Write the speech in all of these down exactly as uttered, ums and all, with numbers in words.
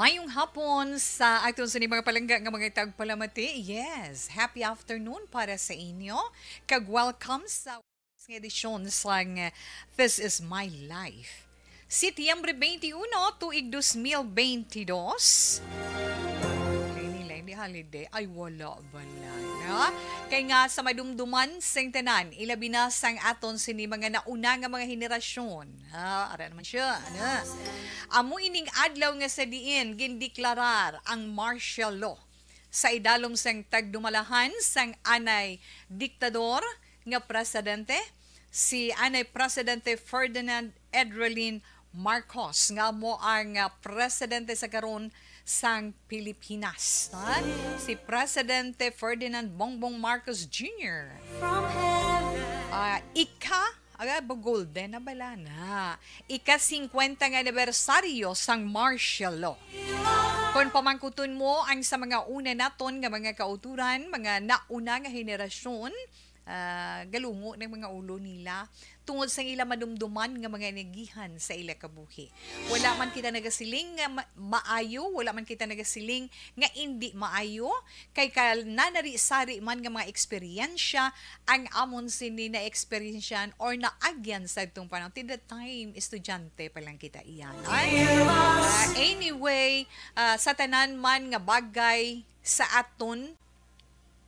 Mayong hapon sa aton sa mga palangga nga mga tagpalamati. Yes, happy afternoon para sa inyo. Kag welcome sa nga edisyon sang This Is My Life. Setyembre twenty-one, tuig dos mil benti dos. Leni, Leni Holiday. Ay, wala bala, no? Kay nga sa madumduman sing tanan, ilabi na sang aton sini mga nauna nga mga henerasyon. Ha, ara naman siya, ano? Amo ining adlaw nga sa diin gindeklarar ang martial law sa idalom sang tagdumalahan sang anay diktador nga presidente, si anay Presidente Ferdinand Edrelin Marcos, nga amo ang, ah, presidente sa karon sang Pilipinas, ha? Si Presidente Ferdinand Bongbong Marcos Junior. From heaven. Ah, ika, aga, ba, golden na bala na. Ika-singkwenta nga anibersaryo sang martial law. Kon pamangkuton mo ang sa mga una naton nga mga kauturan, mga nauna nga henerasyon, ah, galungo ng mga ulo nila tungod sa ila madumduman nga mga inagihan sa ila kabuhi. Wala man kita nagasiling nga ma-, maayo, wala man kita nagasiling nga indi maayo, kay ka nanari-sari man nga mga eksperyensya ang amon sini na eksperyensyan or naagyan sa itong panahon. Ti the time, estudyante pa lang kita iyan. Ay, ah, anyway, ah, sa tanan man nga bagay sa aton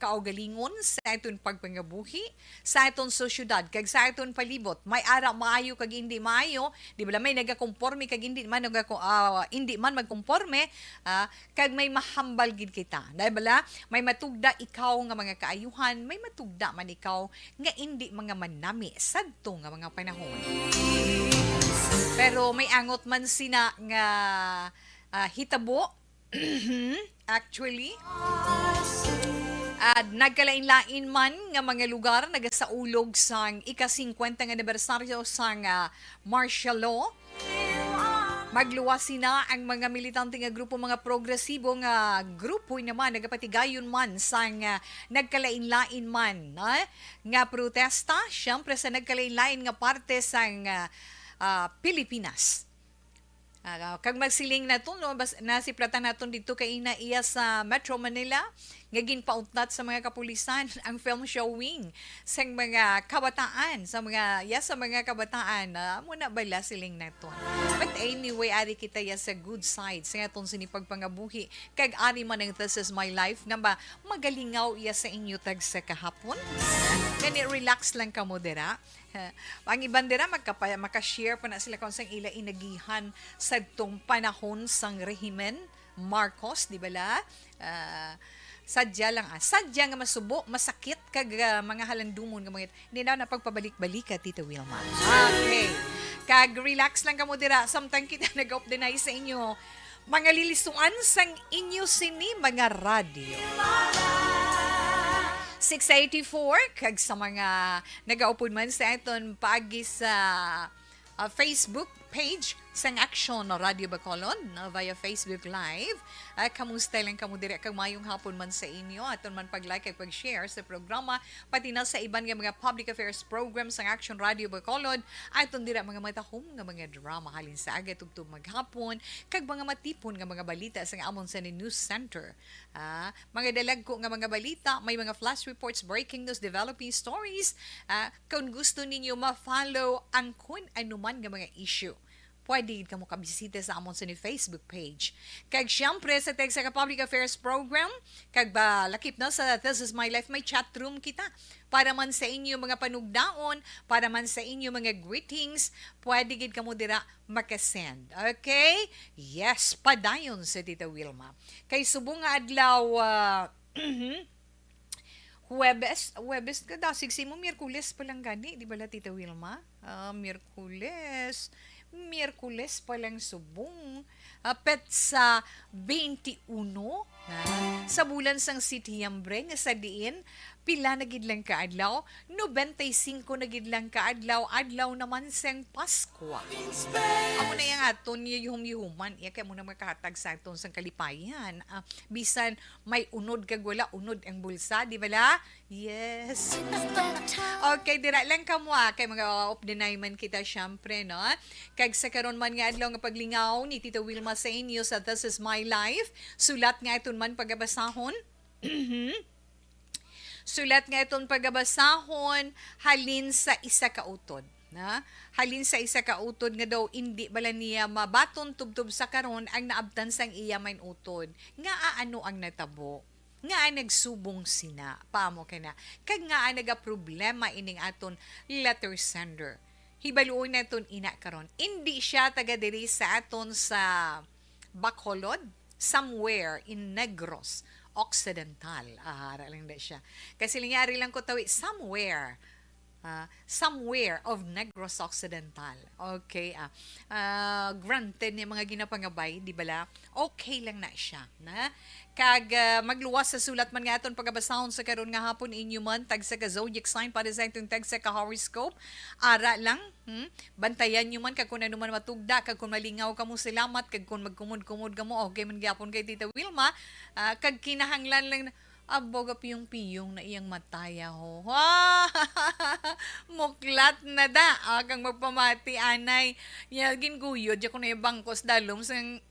kaugalingon, sa aton pagpangabuhi, sa aton sosyedad, kag sa aton palibot. May ara maayo kag indi maayo, di bala? May nagakomporme kag indi man nagako-, ah, indi man magkomporme, ah, kag may mahambal gid kita. Di bala? May matugda ikaw nga mga kaayuhan, may matugda man ikaw nga indi mga manami sadto nga mga panahon. Pero may angot man sina nga, ah, hitabo, actually, at nagkalain-lain man nga mga lugar nagasaulog sang ika-singkwenta nga anibersaryo sang, ah, martial law. Magluwas sina ang mga militante nga grupo, mga progresibo nga grupo naman nagapatigayon man sang, ah, nagkalain-lain man, ah, nga protesta, siyempre sa nagkalain-lain nga parte sang, ah, ah, Pilipinas. Ah, kag magsiling na to, no, bas-, nasiplatan naton dito kay ina iya sa Metro Manila nga ginpautnat sa mga kapulisan ang film showing sang mga kabataan, sa mga, ya, sa mga kabataan. Ah, amo na bala siling naton. But anyway, ari kita ya sa good side sa aton sini pagpangabuhi. Kag ari man ang This Is My Life nga ma-, magalingaw iya sa inyo tag sa kahapon. Gani, relax lang kamo dira. Ang iban dira magkapa-, maka-share pa na sila kung sang ila inagihan sadtong panahon sang rehimen Marcos, di bala? Ah, sadya lang, ah. Sadya nga masubo, masakit, kag, ah, mga halandumon nga mga it-, hindi na, na pagpabalik-balika, Tita Wilma. Okay. Kag relax lang kamo dira, samtang kita nag-updeny sa inyo mga lilisuan sang inyo sini mga radyo. Six eighty-four, kag sa mga nagaupod man sa aton paagi sa, ah, Facebook page sang Action Radio Bacolod, no, via Facebook Live. Ah, kamusta lang kamo diri? Kag mayong hapon man sa inyo. Aton man pag-like kag pag-share sa programa, pati na sa iban nga mga public affairs program sang Action Radio Bacolod. Aton dira mga matahom nga mga drama halin sa aga tubtob maghapon, kag mga matipon nga mga balita sang amon sa News Center. Ah, mga dalagko nga mga balita, may mga flash reports, breaking news, developing stories. Ah, kung gusto ninyo ma-follow ang kun anuman nga mga issue, pwede gid kamo kabisita sa amon sa ni Facebook page. Kag siyempre sa Tag sa Public Affairs Program, kag ba lakip na sa This Is My Life, may chat room kita. Para man sa inyo mga panugdaon, para man sa inyo mga greetings, pwede gid kamo dira makasend. Okay? Yes, padayon sa Tita Wilma. Kay subong nga adlaw, ah, Huwebes, Huwebes ka daw. Sige, mo Miyerkules pa lang gani, di ba la, Tita Wilma? Ah, Miyerkules. Miyerkules pa lang subong. Ah, petsa twenty-uno, ha? Sa bulan sang Setyembre, nga sa diin, Pila na gid lang ka adlaw? Nobenta y singko na gid lang ka adlaw, adlaw naman sang Paskwa. Amo na yang aton yuhom-yuhoman, iya kay amo na makahatag sa aton sang kalipayan. Ah, bisan may unod kag wala unod ang bulsa, di bala? Yes. Okay, dira lang kamo, ah, kay mga of the nine man kita, syempre, no? Kag sa karon man nga adlaw nga paglingaw ni Tita Wilma sa inyo sa This Is My Life, sulat nga aton man pagabasahon. Sulat nga aton pagabasahon halin sa isa ka utod, na? Halin sa isa ka utod nga daw indi bala niya mabaton tubtob sa karon ang naabtan sang iya man utod. Ngaa ano ang natabo? Ngaa nagsubong sina? Paamo ka na? Kag ngaa nagaproblema ining aton letter sender? Hibaluon naton ina karon. Indi siya taga diri sa aton sa Bacolod, somewhere in Negros Occidental. Ah, ara lang na siya. Kasi lingyari lang ko tawi, somewhere. Ah, somewhere of Negros Occidental. Okay, ah. Ah, granted ni mga ginapangabay, di bala? Okay lang na siya, na? Kag, ah, magluwas sa sulat man nga aton pagabasahon sa karon nga hapon, inyo man tagsa ka zodiac sign para sa atong tagsa ka horoscope. Ara lang, hmm? Bantayan nyo man kag kung ano man matugda, kag kung malingaw kamo, salamat, kag kung magkumod-kumod kamo, okay man gyapon kay Tita Wilma, ah, kag kinahanglan lang na, abo, gapiyong-piyong na iyang mata, yaho. Muklat na da, ah, kang magpamati, anay. Ya, ginguyod, ya ko na yung bangkos, dalom sang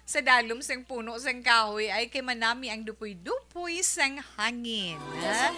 sa dalom sang puno sang kahoy ay kay manami ang dupoy-dupoy sang hangin. Ha?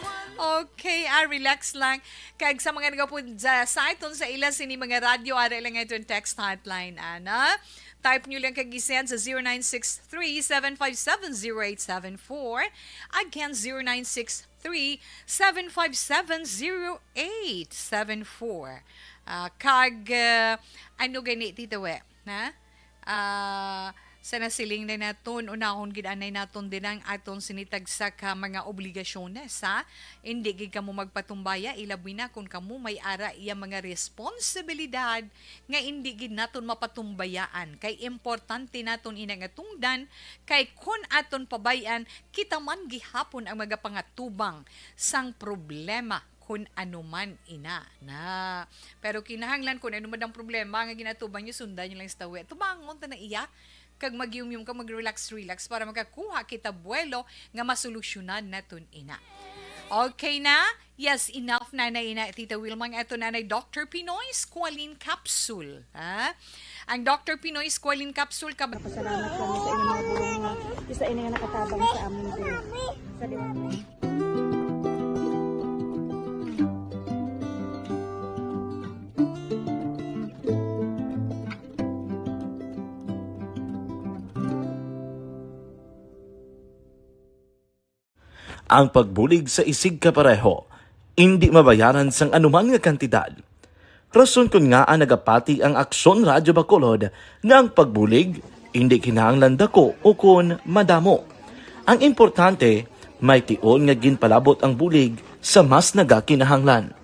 Okay, ah, relax lang. Kag sa mga nagapud sa, sa aton sa ila sini mga radyo, ara lang aton text hotline, ana. Type nyo lang kag i-send sa zero nine six three, seven five seven, zero eight seven four. Again, zero nine six three, seven five seven, zero eight seven four. Ah, kag, ah, ano gani, Tita We? Ha? Ah, sa nasiling na naton, unahon gid anay naton din ang aton sinitagsa ka mga obligasyones, ha? Indi gid kamo magpatumbaya, ilabi na kung kamo may ara iya mga responsibilidad nga indi gid naton mapatumbayaan. Kay importante naton ina nga tungdan, kay kun aton pabay-an, kita man gihapon ang magapangatubang sang problema kun ano man ina na. Pero kinahanglan kun ano man ang problema nga ginatubang niyo, sundan niyo lang sa tawi. Tubangon ta na iya, kag magyumyum ka, mag-relax-relax para makakuha kita buwelo nga masolusyonan naton ina. Okay na? Yes, enough na na ina, Tita Wilma. Ang ato nanay, Doctor Pinoy Squalene Capsule. Ha? Ang Doctor Pinoy Squalene Capsule ka. Pasalamat kami sa inyong mga bulong nga isa ini nga nakatabang sa amin din. Sa Ang pagbulig sa isigkapareho indi mabayaran sang anuman nga kantidad. Rason kon ngaa nagapati ang Aksyon Radyo Bacolod nga ang pagbulig indi kinahanglan dako ukon madamo. Ang importante, may tion nga ginpalabot ang bulig sa mas nagakinahanglan.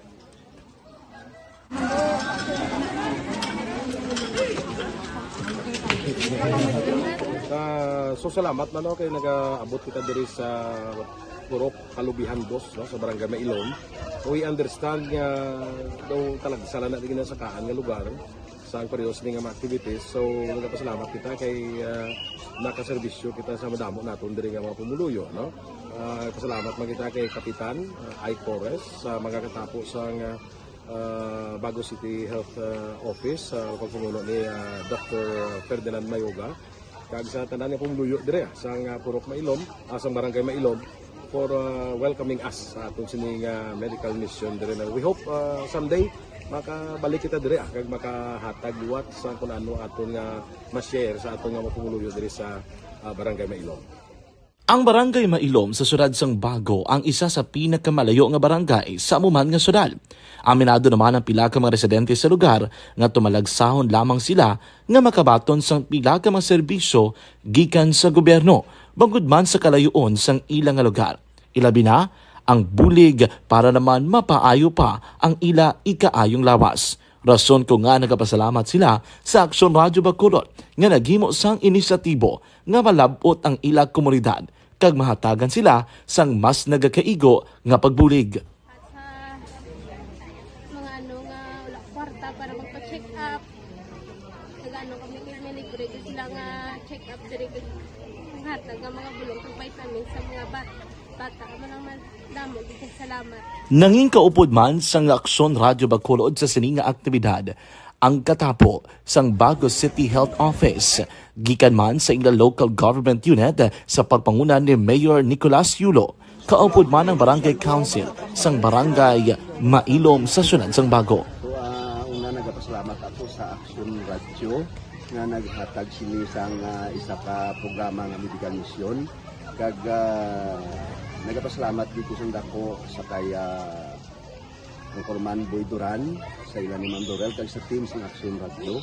Ah, so salamat na, no, kay nagaabot kita diri sa Purok Kalubihan Dos, no, sa Barangay Mailom. We understand nga daw talagsa lang na din nasakaan nga lugar sa ang periodo sini nga mga activities. So, nagapasalamat kita kay, ah, nakaserbisyo kita sa madamo naton diri nga mga pumuluyo, no? Ah, pasalamat man kita kay Kapitan, ah, Ike Torres sa mga katapo sa nga, ah, Bago City Health, ah, Office, sa pagpamuno ni, ah, Doctor Ferdinand Mayoga. Kag sa tanan nga pumuluyo diri, ah, sa nga Purok Mailom, ah, sa Barangay Mailom, for, ah, welcoming us sa aton sini nga medical mission diri na. We hope, ah, someday makabalik kita diri, ah, kag makahatag liwat sa kun ano aton nga ma-share sa aton nga mga pumuluyo diri sa, ah, Barangay Mailom. Ang Barangay Mailom sa siyudad sang Bago ang isa sa pinakamalayo nga barangay sa amo man nga siyudad. Aminado naman ang pila ka mga residente sa lugar nga tumalagsahon lamang sila nga makabaton sang pila ka mga serbisyo gikan sa gobyerno, bangod man sa kalayoon sang ila nga lugar. Ilabi na ang bulig para naman mapaayo pa ang ila ikaayong lawas. Rason ko nga nagapasalamat sila sa Aksyon Radyo Bacolod nga naghimo sang inisyatibo nga malab-ot ang ila komunidad kag mahatagan sila sang mas nagakaigo nga pagbulig. At sa mga ano nga wala kwarta para magpa-check up, nag-ano kami, kay may libre gyud sila nga check up diri, kag ang hatag nga mga bulong kag vitamins sa mga bat-, bata. Amo lang man, damo gyud kay salamat. Nangin kaupod man sang Aksyon Radyo Bacolod sa sini nga aktibidad ang katapo sang Bago City Health Office, gikan man sa ila local government unit sa pagpanguna ni Mayor Nicolas Yulo, kaupod man ang Barangay Council sang Barangay Mailom sa siyudad sang Bago. So, ah, una, nagapasalamat ako sa Aksyon Radyo nga naghatag sini sang, ah, isa ka programa nga medical mission. Kag, ah, nagapasalamat dito sang dako sa kay, ah, Congressman Boy Duran, sa ila ni Ma'am Dorel, kag sa team sang Aksyon Radyo.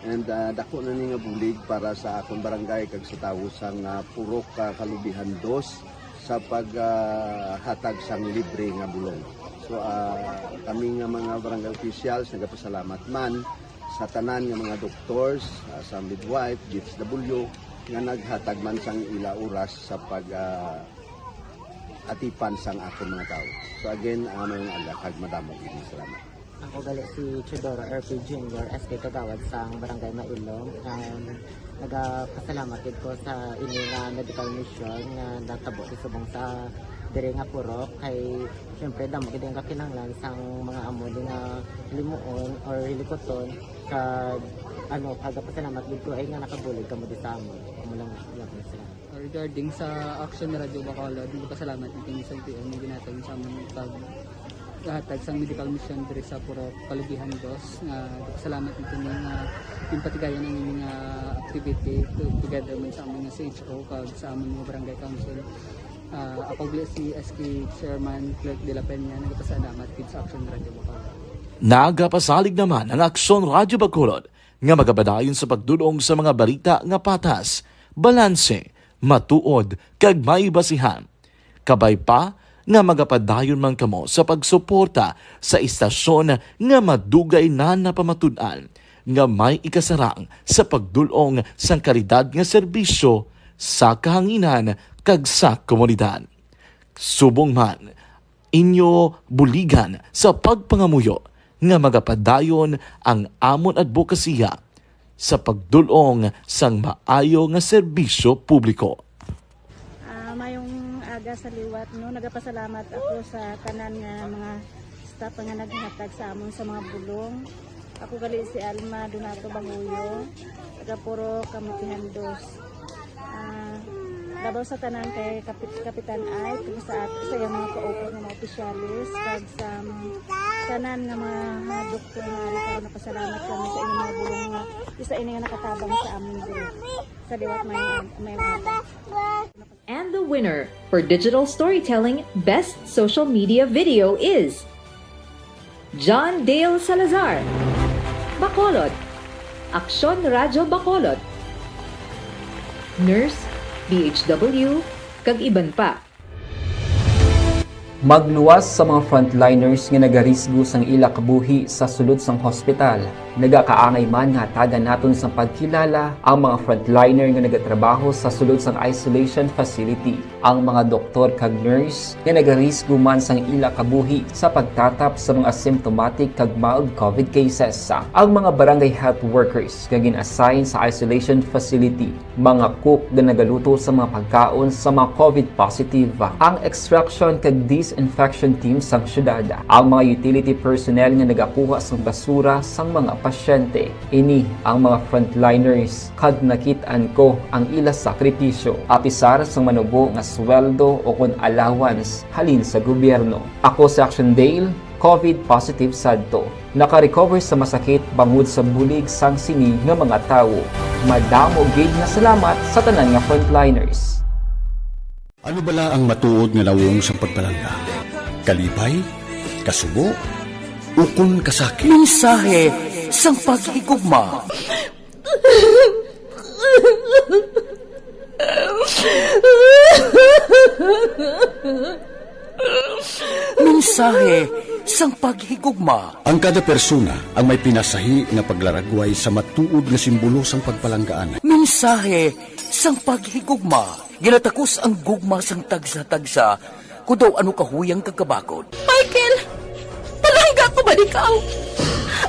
And, ah, dako na ni nga bulig para sa akon barangay kag sa tawo sang, ah, Purok, ah, Kalubihan Dos sa pag, ah, hatag sang libre nga bulong. So, ah, kami nga mga barangay officials nagapasalamat man sa tanan nga mga doctors, ah, sa midwife, D S W, nga naghatag man sang ila oras sa pag, ah, atipan sang akon mga tawo. So again, ah, maayong aga kag madamo gid nga salamat. Ako gali si Teodoro R P Junior, S K Kagawad sang Barangay Mailom. Um, nagapasalamat gid ko sa ini nga medical mission nga natabo sa subong sa diri nga purok. Kay, siyempre, damo gid ang kakinahanglan sang mga amo ni nga hilimuon or hilikuton. Kag, ano, nagapasalamat gid ko ay nga nakabulig kamo di sa amon. Amo lang, yun, salamat. Regarding sa Action Radio Bacolod, nagpasalamat ang Team S L T M nga ginhatag sa among paghatag sang medical mission diri sa Purok Kalubihan Dos. Nga nagpasalamat ang team nga ginpatigayon ang ining, ah, activity to-, together man sa among C H O kag sa among mga barangay council. Ah, ako gali si S K Chairman Clerk de la Peña, nagpasalamat gid sa Action Radio Bacolod. Nagapasalig naman ang Action Radio Bacolod nga magapadayon sa pagdul-ong sa mga balita nga patas, balanse, matuod, kag may basihan. Kabay pa nga magapadayon man kamo sa pagsuporta sa istasyon nga madugay na napamatud-an nga may ikasarang sa pagdul-ong sang kalidad nga serbisyo sa kahanginan kag sa komunidad. Subong man, inyo buligan sa pagpangamuyo nga magapadayon ang amon adbokasiya sa pagdul-ong sang maayo nga serbisyo publiko. Ah, mayong aga sa liwat, no? Nagapasalamat ako sa tanan nga mga staff nga naghatag sa amon sa mga bulong. Ako gali si Alma Donato Banguyo, taga Purok Kamutihan Dos. Ah, labaw sa tanan kay Kapit-, Kapitan Ike, kag sa at-, sa iyang mga kaupod nga mga opisyales, kag sa mga tanan nga mga, mga doktor nga ari karon, napasalamat kami sa inyong mga bulong nga isa ini nga nakatabang sa amon diri. Sa liwat, may, may, may And the winner for digital storytelling best social media video is John Dale Salazar, Bacolod, Aksyon Radyo Bacolod, nurse, D H W, kag iban pa. Magluwas sa mga frontliners nga nagarisgo sang ila kabuhi sa sulod sang hospital. Nagakaangay man nga hatagan naton sang pagkilala ang mga frontliner nga nagatrabaho sa sulod sang isolation facility, ang mga doktor kag nurse nga nagarisgo man sang ila kabuhi sa pagtatap sa mga asymptomatic kag mild COVID cases, ang mga barangay health workers nga gin-assign sa isolation facility, mga cook nga nagaluto sa mga pagkaon sa mga COVID positive, ang extraction kag disinfection team sang syudad, ang mga utility personnel nga nagakuha sang basura sang mga pasyente. Ini ang mga frontliners, kag nakit-an ko ang ila sakripisyo, apisar sang manubo nga sweldo o kon allowance halin sa gobyerno. Ako si Action Dale, COVID positive sadto. Naka-recover sa masakit bangod sa bulig sang sini nga mga tawo. Madamo gid nga salamat sa tanan nga frontliners. Ano bala ang matuod nga nawong sang pagpalangga? Kalipay? Kasubo? Ukon kasakit? Mensahe sang paghigugma. Mensahe sang paghigugma. Ang kada persona ang may pinasahi nga paglaragway sa matuod nga simbolo sang pagpalanggaan. Mensahe sang paghigugma. Ginatakos ang gugma sang tagsa-tagsa, kon daw ano kahuyang kag kabakod. Michael, palangga ko ba ikaw?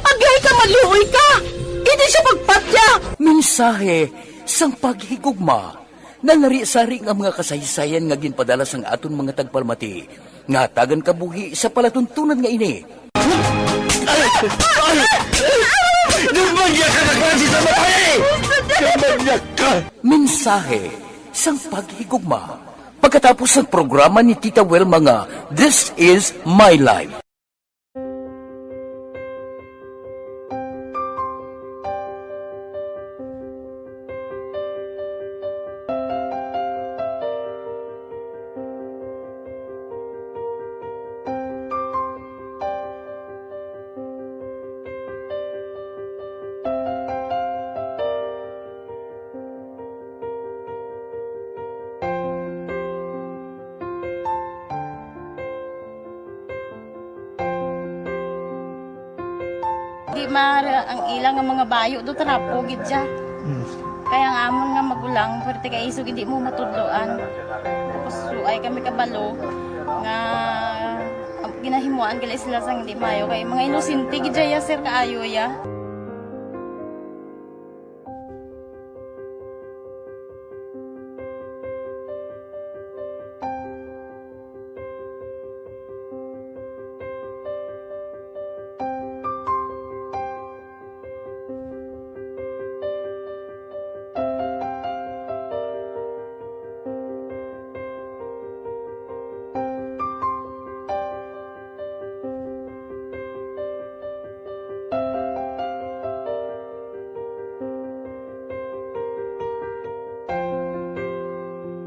Agay ka, maluoy ka! Hindi siya pagpatya! Mensahe sang paghigugma. Nalari-sari nga mga kasaysayan nga ginpadala sang aton mga tagpalamati nga hatagan kabuhi sa palatuntunan nga ini. Ay! Ay! Nagmanyag ka na klase sa babae! Nagmanyag ka! Mensahe sang paghigugma. Pagkatapos sang programa ni Tita Wilma nga This Is My Life. Di ma-, ang ila nga mga bayo do trapo gid siya. Mm. Kaya ang amon nga magulang, pwerte kay isog hindi mo matudloan. Tapos suay kami kabalo nga ang ginahimuan gali sila sang hindi maayo kay mga inosente gid siya, sir, kaayo ya.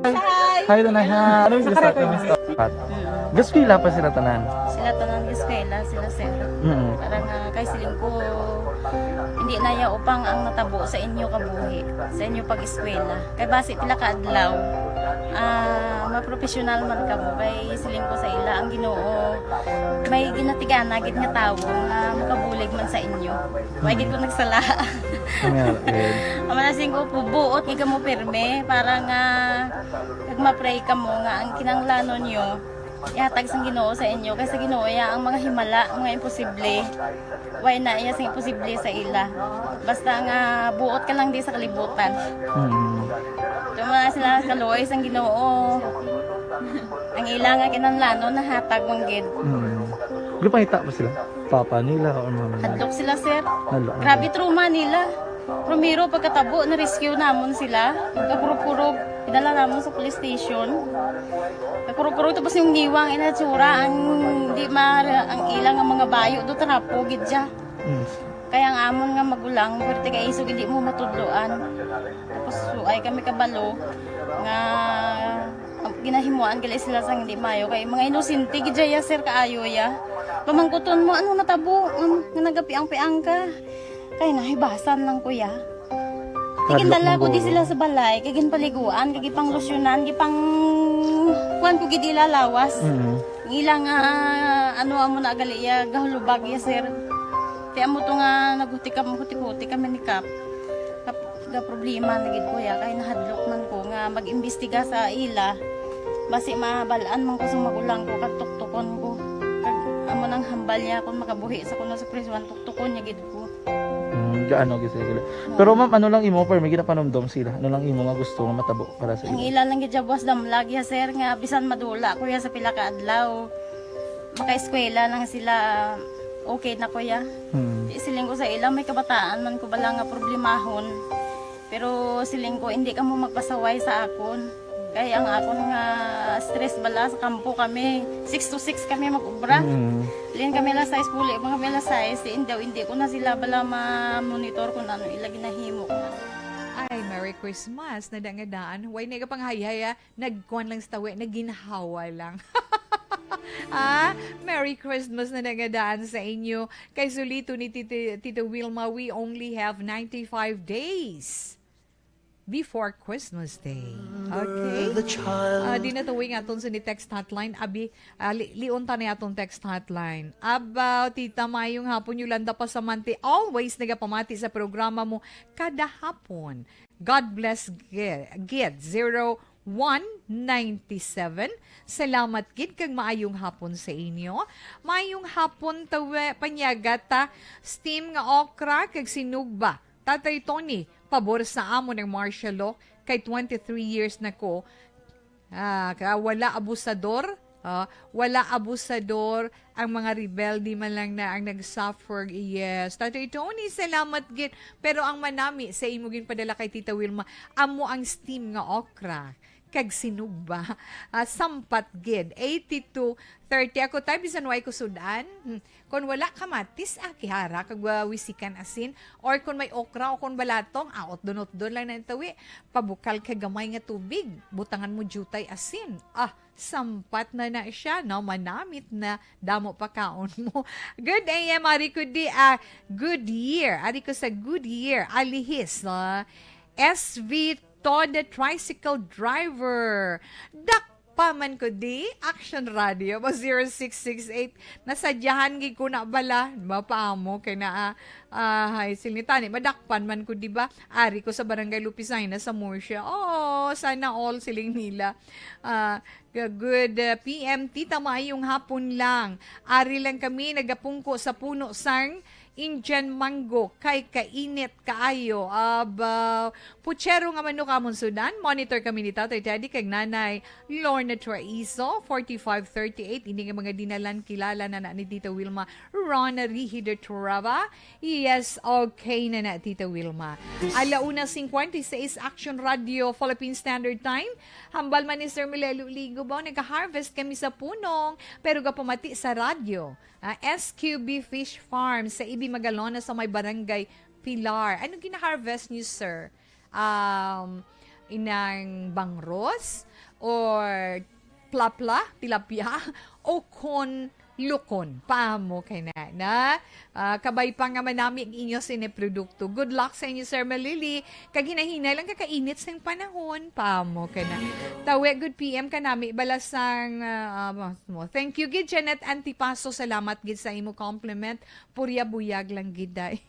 Hi! Hi, Tanay, ha? Anong gusto ko? Pat? Gaskwela pa sila tanan? Sila tanan gaskwela, sila, sir. Mm. Parang, ah, kay siling ko, hindi na ya upang ang natabo sa inyo kabuhi, sa inyo pag-eskwela. Kay basi pila ka adlaw, ah, mapropesyonal man kamo. Kay siling ko sa ila, ang Ginoo, may ginatigana gid nga tawo nga makabulig man sa inyo. Wa gid ko nagsala. Amen. Ang mga siling ko, buot gid kamo pirme para nga kag ma-pray kamo nga ang kinahanglanon nyo ihatag sang Ginoo sa inyo, kay sa Ginoo iya ang mga himala, mga imposible. Way na iya sing imposible sa ila. Basta nga buot ka lang di sa kalibutan. Mm. Tuma sila kaluoy sang Ginoo. Ang ila nga kinahanglanon nahatag man gid. Mm. Gipangita ba sila? Papa nila or mama nila? Hadlok sila, sir. Hadlok. Grabe trauma nila. Primero, pagkatabo, na-rescue namon sila. Kakurog-kurog, idala namon sa police station. Kakurog-kurog, tapos yung niwang inatsura, ang di ma-, ang ilang ang mga bayo, do trapo gid siya. Mm. Kaya ang amon nga magulang, pwerte kay isog, hindi mo matudloan. Tapos, suay kami kabalo nga ginahimuan gali sila sang hindi maayo. Kay mga inosente gid siya, sir, kaayo ya. Pamangkuton mo, ano natabo? Um, nga nagapiang-piang ka? Kay nahibasan lang ko ya. Hadlok. Tigindala ko di sila sa balay, kay ginpaliguan, kay gipanglusyonan, gipang kuan ko gid ila lawas. Mm. Ang ila nga, ano, amo na gali ya, gahulubag ya, sir. Kaya mo to nga naghuti ka, huti-huti kami ni Kap. Kap-, ga problema na gid ko ya, kay nahadlok man ko nga mag-imbestiga sa ila. Basi mabal-an man ko sa magulang ko, kag tuktukon ko. Kag amo nang hambal niya kung makabuhi sa kuno sa prisuan, tuktukon niya gid ko. Mm, gaano gid sila? Pero ma'am, ano lang imo, pero may ginapanumdom sila? Ano lang imo nga gusto nga matabo para sa ila? Ang ila lang gid siya buwas damlag ya, sir, nga bisan madula ko ya sa pila ka adlaw, makaeskwela lang sila, okay na ko ya. Hmm. Di siling ko sa ila, may kabataan man ko bala nga problemahon. Pero siling ko, hindi ka mo magpasaway sa akon. Kay ang akon nga stress bala sa kampo kami, six to six kami mag-obra. Mm. Lin kami alas sais, puli pa kami alas sais. Di, hindi, hindi ko na sila bala ma-monitor kung ano ila ginahimo. Ay, Merry Christmas na da nga daan. Way na ka pang hayhay, ah. Nagkuan lang sa tawi, naginhawa lang. Ah, Merry Christmas na da nga daan sa inyo. Kay sulito ni Tito, Tito Wilma, we only have ninety-five days before Christmas Day. Okay? Ah, di na tuwi nga aton sa ni text hotline. Abi, ah, li-, lion ta ni aton text hotline. Aba, Tita, mayong hapon, Yolanda Pasamante. Always nagapamati sa programa mo kada hapon. God bless gi-, gid. Zero one ninety-seven. Salamat gid kag maayong hapon sa inyo. Maayong hapon, tawe, panyaga ta, steam nga okra kag sinugba. Tatay Tony, pabor sa amon ang martial law kay twenty-three years na ko. Ah, ka-, wala abusador. Ah, wala abusador. Ang mga rebelde man lang na ang nag-suffer. Yes. Tatay Tony, salamat gid. Pero ang manami sa imo ginpadala kay Tita Wilma, amo ang steam nga okra kag sinugba. Ah, sampat gid. Eighty-two thirty. Ako, tay, bisan way ko sudan. Hmm. Kon wala kamatis, ah, kihara kag wa-, wisikan asin. Or kon may okra o kon balatong, ah, utdon-utdon lang na tawi. Pabukal kag gamay nga tubig. Butangan mo jutay asin. Ah, sampat na na siya, no? Manamit na, damo pa kaon mo. Good A M, ari ko di, ah, good year. Ari ko sa good year. Alihis, no? S V Todd, the tricycle driver. Dakpa man ko di, Action Radio, mo zero six six eight. Nasadyahan gid ko na bala. Mapaamo kay na, ah, ah, hay, silitani, madakpan man ko, di ba? Ari ko sa Barangay Lupisay na sa Murcia. Oh, sana all siling nila. Ah, g-, good, ah, P M, Tita, maayong hapon lang. Ari lang kami nagapungko sa puno sang Indian mango kay kainit kaayo. Aba, puchero nga manok amon sudan. Monitor kami ni Tatay Teddy kag Nanay Lorna Traizo, forty-five thirty-eight. Ini nga mga dinalan kilala na, na ni Tita Wilma Ron Rihider Traba. Yes, okay na na, Tita Wilma. Alauna cincuenta y seis, Action Radio, Philippine Standard Time. Hambal man ni Sir Milelo Ligo ba, nag-harvest kami sa punong, pero gapamati sa radyo. Ah, S Q B Fish Farm sa Ibi Magalona sa may Barangay Pilar. Ano gina-harvest niyo, sir? Um, inang bangros or plapla, tilapia, o kon lukon? Paamo kay na, na? Ah, kabay pa nga manami ang inyo sini produkto. Good luck sa inyo, Sir Malili. Kag hinay-hinay lang kakainit sang panahon. Paamo kay na? Tawe, good P M kanami, balasang, ah, ah, mo. Thank you, gid, Janet Antipaso. Salamat, gid, sa imo compliment. Purya buyag lang, gid, day.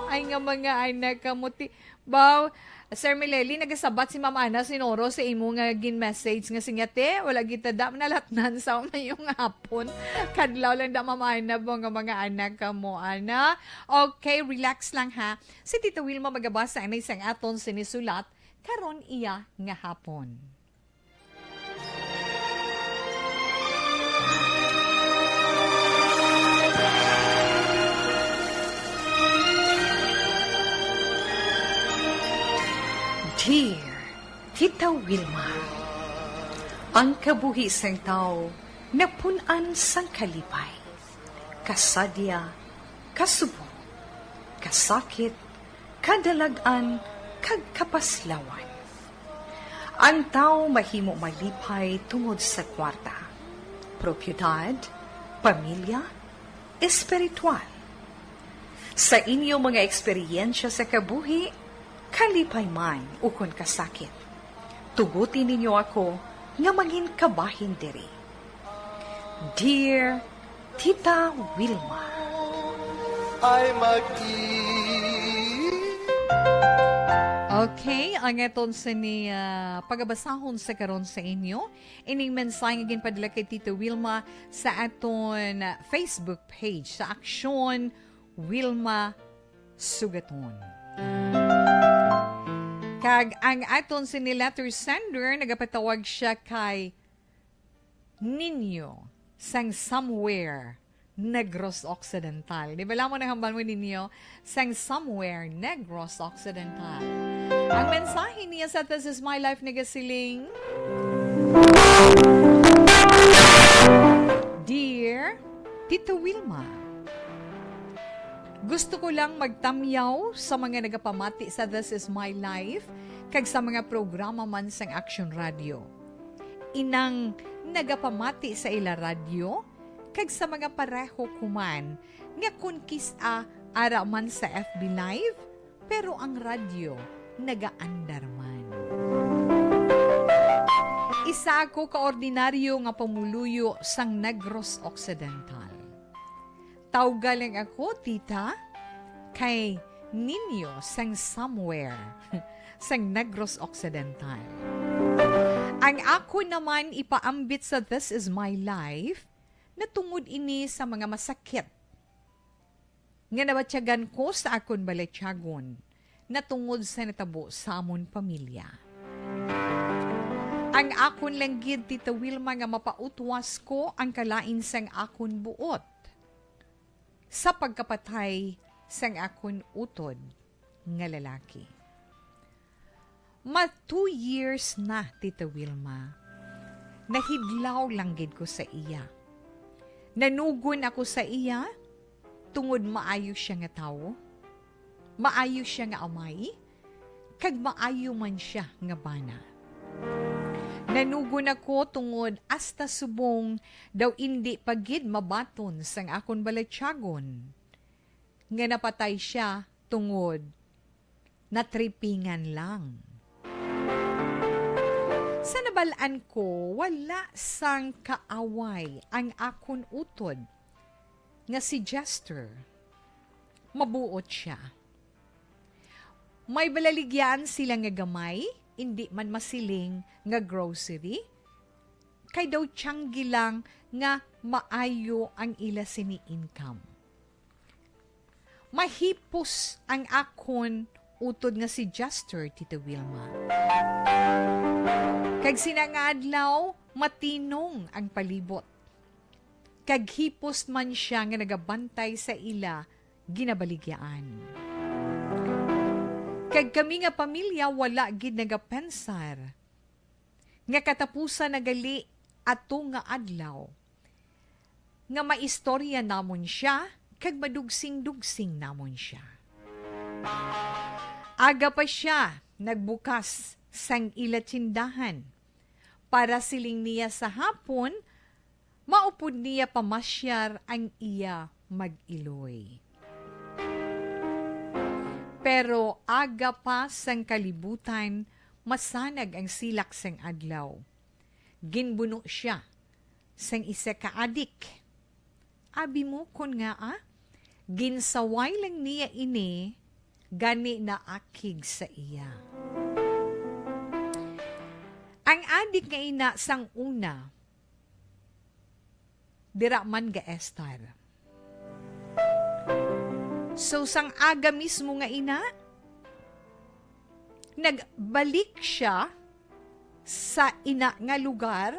Ay, nga mga anak ka mo, ti-, baw, Sir Mileli, nagasabat si Mama Ana Sinoro sa imo nga gin-message nga singate, wala gid ta da nalatnan sa mayong hapon. Kadlaw lang da, Mama Ana, mo nga mga anak ka mo, ana. Okay, relax lang, ha. Si Tita Wilma magabasa anay sang aton sinisulat karon iya nga hapon. Dear Tita Wilma, ang kabuhi sang tawo napun-an sang kalipay, kasadya, kasubo, kasakit, kadalag-an, kag kapaslawan. Ang tawo mahimo malipay tungod sa kwarta, propiedad, pamilya, espiritual. Sa inyo mga eksperyensya sa kabuhi, kalipay man ukon kasakit, tuguti ninyo ako nga mangin kabahin diri. Dear Tita Wilma. Ay mag Okay, ang aton sini, ah, pagabasahon sa karon sa inyo, ining mensahe nga ginpadala kay Tita Wilma sa aton Facebook page, sa Aksyon Wilma Sugaton. Kag ang aton sini letter sender, nagapatawag siya kay Nino sang somewhere, Negros Occidental. Di ba, lamon ang hambal mo, Nino? Sang somewhere, Negros Occidental. Ang mensahe niya sa This Is My Life nagasiling, Dear Tito Wilma, gusto ko lang magtamyaw sa mga nagapamati sa This Is My Life kag sa mga programa man sang Action Radio. Inang nagapamati sa ila radyo kag sa mga pareho ko man nga kon kis-a ara man sa F B Live, pero ang radyo nagaandar man. Isa ako ka ordinaryo nga pumuluyo sang Negros Occidental. Tawga lang ako, tita, kay Nino sang somewhere. sang Negros Occidental. Ang akon naman ipaambit sa This Is My Life, natungod ini sa mga masakit nga nabatyagan ko sa akon balatyagon natungod sa natabo sa amon pamilya. Ang akon lang gid, Tita Wilma, nga mapautwas ko ang kalain sang akon buot sa pagkapatay sang akon utod nga lalaki. Ma two years na, Tita Wilma. Nahidlaw lang gid ko sa iya. Nanugon ako sa iya tungod maayo sia nga tawo, maayo sia nga amay, kag maayo man sia nga bana. Nanugon ako tungod hasta subong daw indi pa gid mabaton sang akon balatyagon nga napatay sia tungod natripingan lang. Sa nabal-an ko, wala sang kaaway ang akon utod nga si Jester. Mabuot sia. May balaligyaan sila nga gamay, indi man masiling nga grocery, kay daw tiyanggi lang nga maayo ang ila sini income. Mahipos ang akon utod nga si Jester, Tita Wilma. Kag sina nga adlaw, matinong ang palibot. Kag hipos man sia nga nagabantay sa ila ginabaligyaan. Kag kami nga pamilya wala gid nagapensar nga katapusan na gali ato nga adlaw nga maistorya namon sia kag madugsing-dugsing namon sia. Aga pa sia nagbukas sang ila tindahan para, siling niya, sa hapon maupod niya pamasyar ang iya mag-iloy. Pero aga pa sang kalibutan, masanag ang silak sang adlaw. Ginbuno sia sang isa ka adik. Abi mo kon ngaa, ginsaway lang niya ini, gani naakig sa iya. Ang adik nga ina sang una, dira man gaestar. So, sang aga mismo nga ina, nagbalik sia sa ina nga lugar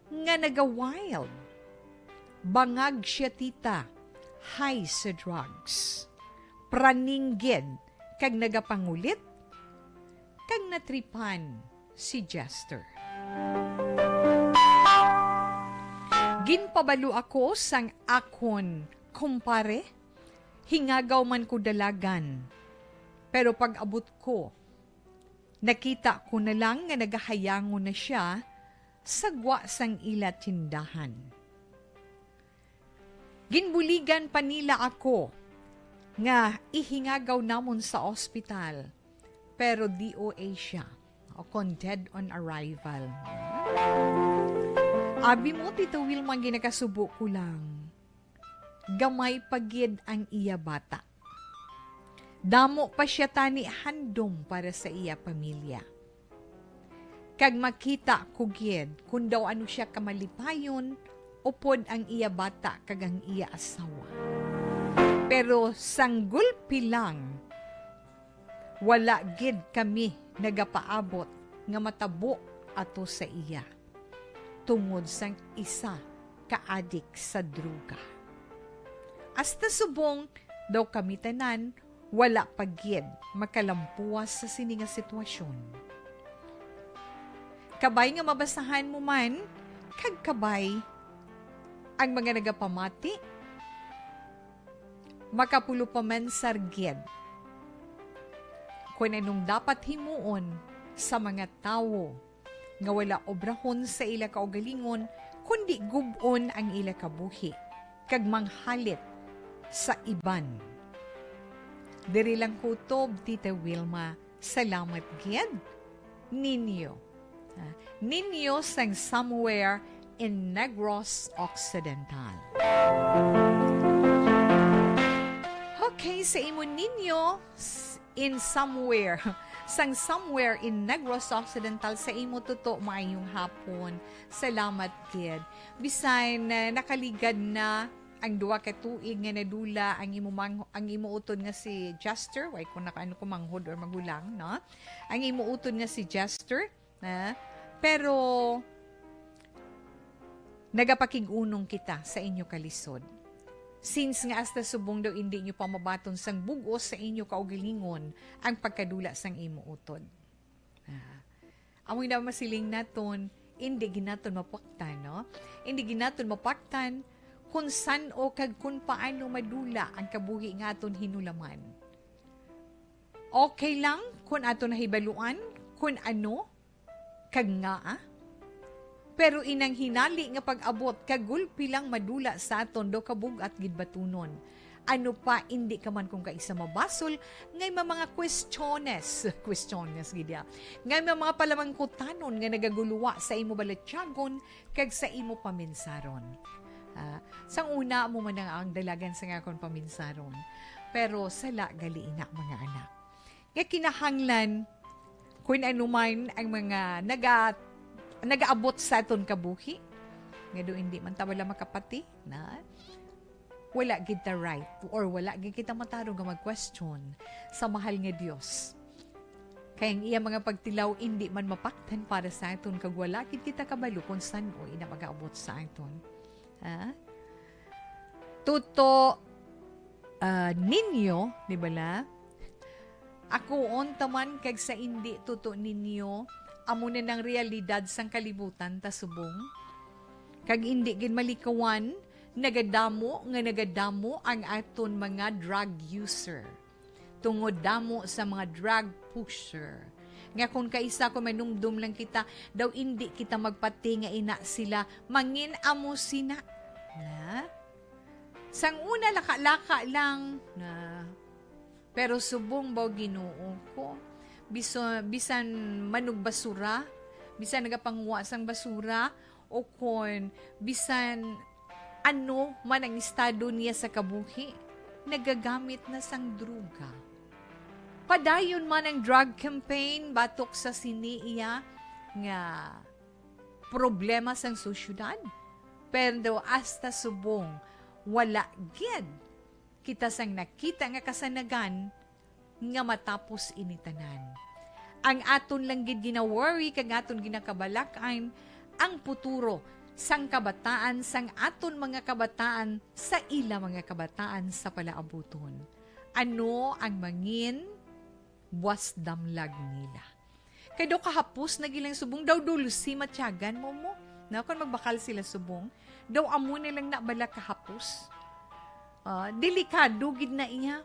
nga naga-wild. Bangag sia, tita, high sa drugs. Praning gid kag nagapangulit, kag natripan si Jester. Ginpabalo ako sang akon kumpare, hingagaw man ko dalagan. Pero pag-abot ko, nakita ko na lang nga nagahayangon na sia sa gwa sang ila tindahan. Ginbuligan pa nila ako nga ihingagaw namon sa ospital, pero D O A siya, o kon dead on arrival. Abi mo, Tita Wilma, ginakasubo ko lang, gamay pa gid ang iya bata. Damo pa sia tani handom para sa iya pamilya. Kag makita ko gid kon daw ano sia kamalipayon upod ang iya bata kag ang iya asawa. Pero sang gulpi lang, wala gid kami nagapaabot nga matabo ato sa iya tungod sang isa ka adik sa droga. Hasta subong daw kami tanan wala pa gid makalampuwas sa sini nga sitwasyon. Kabay nga mabasahan mo man, kag kabay ang mga nagapamati, makapulo pa man sa gid kon anong dapat himuon sa mga tawo nga wala obrahon sa ila kaugalingon, kundi gub-on ang ila kabuhi, kag manghalit sa iban. Diri lang kutob, Tita Wilma. Salamat gid. Ninyo. Ah, Ninyo sang somewhere in Negros Occidental. Okay, sa imo Ninyo, s-, in somewhere. sang somewhere in Negros Occidental. Sa imo, Tuto, maayong hapon. Salamat gid. Bisan, ah, nakaligad na ang duha ka tuig nga nadula ang imo mang-, ang imo utod nga si Jester, way ko naka-, ano ko, manghod or magulang, no? Ang imo utod nga si Jester, ha? Pero nagapakig-unong kita sa inyo kalisod. Since nga hasta subong daw indi nyo pa mabaton sang bug-os sa inyo kaugalingon ang pagkadula sang imo utod. Ah, amoy na masiling naton, indi gid naton mapaktan, no? Indi gid naton mapaktan kung san-o kag kung paano madula ang kabuhi nga aton hinulaman. Okay lang kung aton nahibaluan kung ano kag ngaa, pero inang hinali nga pag-abot ka gulpi lang madula sa aton daw kabug-at gid batunon. Ano pa, indi ka man kung kaisa mabasol, ngay may mga kwestiones, kwestiones gid ya, ngay may mga palamangkutanon nga nagaguluwa sa imo balatyagon kag sa imo paminsaron. Ah, sang una, amo man ang, ang dalagan sa nga akon paminsaron. Pero sala gali ina, mga anak, nga kinahanglan kun ano man ang mga naga-, nagaabot sa aton kabuhi, nga do hindi man ta bala makapati, na wala gid ta right or wala gid kita matarong nga mag-question sa mahal nga Dios. Kay ang iya mga pagtilaw indi man mapaktan para sa aton, kag wala gid kita kabalo kung san-o ina magaabot sa aton. Ha? Tuto, ah, ninyo, di bala? Ako unta man kag sa indi tuto ninyo, amo na nang realidad sang kalibutan ta subong. Kag indi gid malikawan, nagadamo nga nagadamo ang aton mga drug user. Tungod damo sa mga drug pusher. Nga kung kaisa ko manumdom lang kita, daw indi kita magpati nga ina sila, mangin amo sina. Na? Sang una, laka-laka lang. Na? Pero subong ba, Ginoo ko? Biso-, bisan manugbasura, bisan nagapanguha sang basura, o kon bisan ano man ang estado niya sa kabuhi, nagagamit na sang droga. Padayon man ang drug campaign batok sa sini iya nga problema sang sosyedad, pero hasta subong wala gid kita sang nakita nga kasanagan nga matapos ini tanan. Ang aton lang gid gina-worry kag aton ginakabalak-an ang puturo sang kabataan, sang aton mga kabataan, sa ila mga kabataan sa palaabuton. Ano ang mangin buas damlag nila? Kay daw kahapos na gilang subong, daw dulce matyagan mo mo. Na, kung magbakal sila subong, daw amo na lang na bala kahapos. Ah, delikado gid na iya.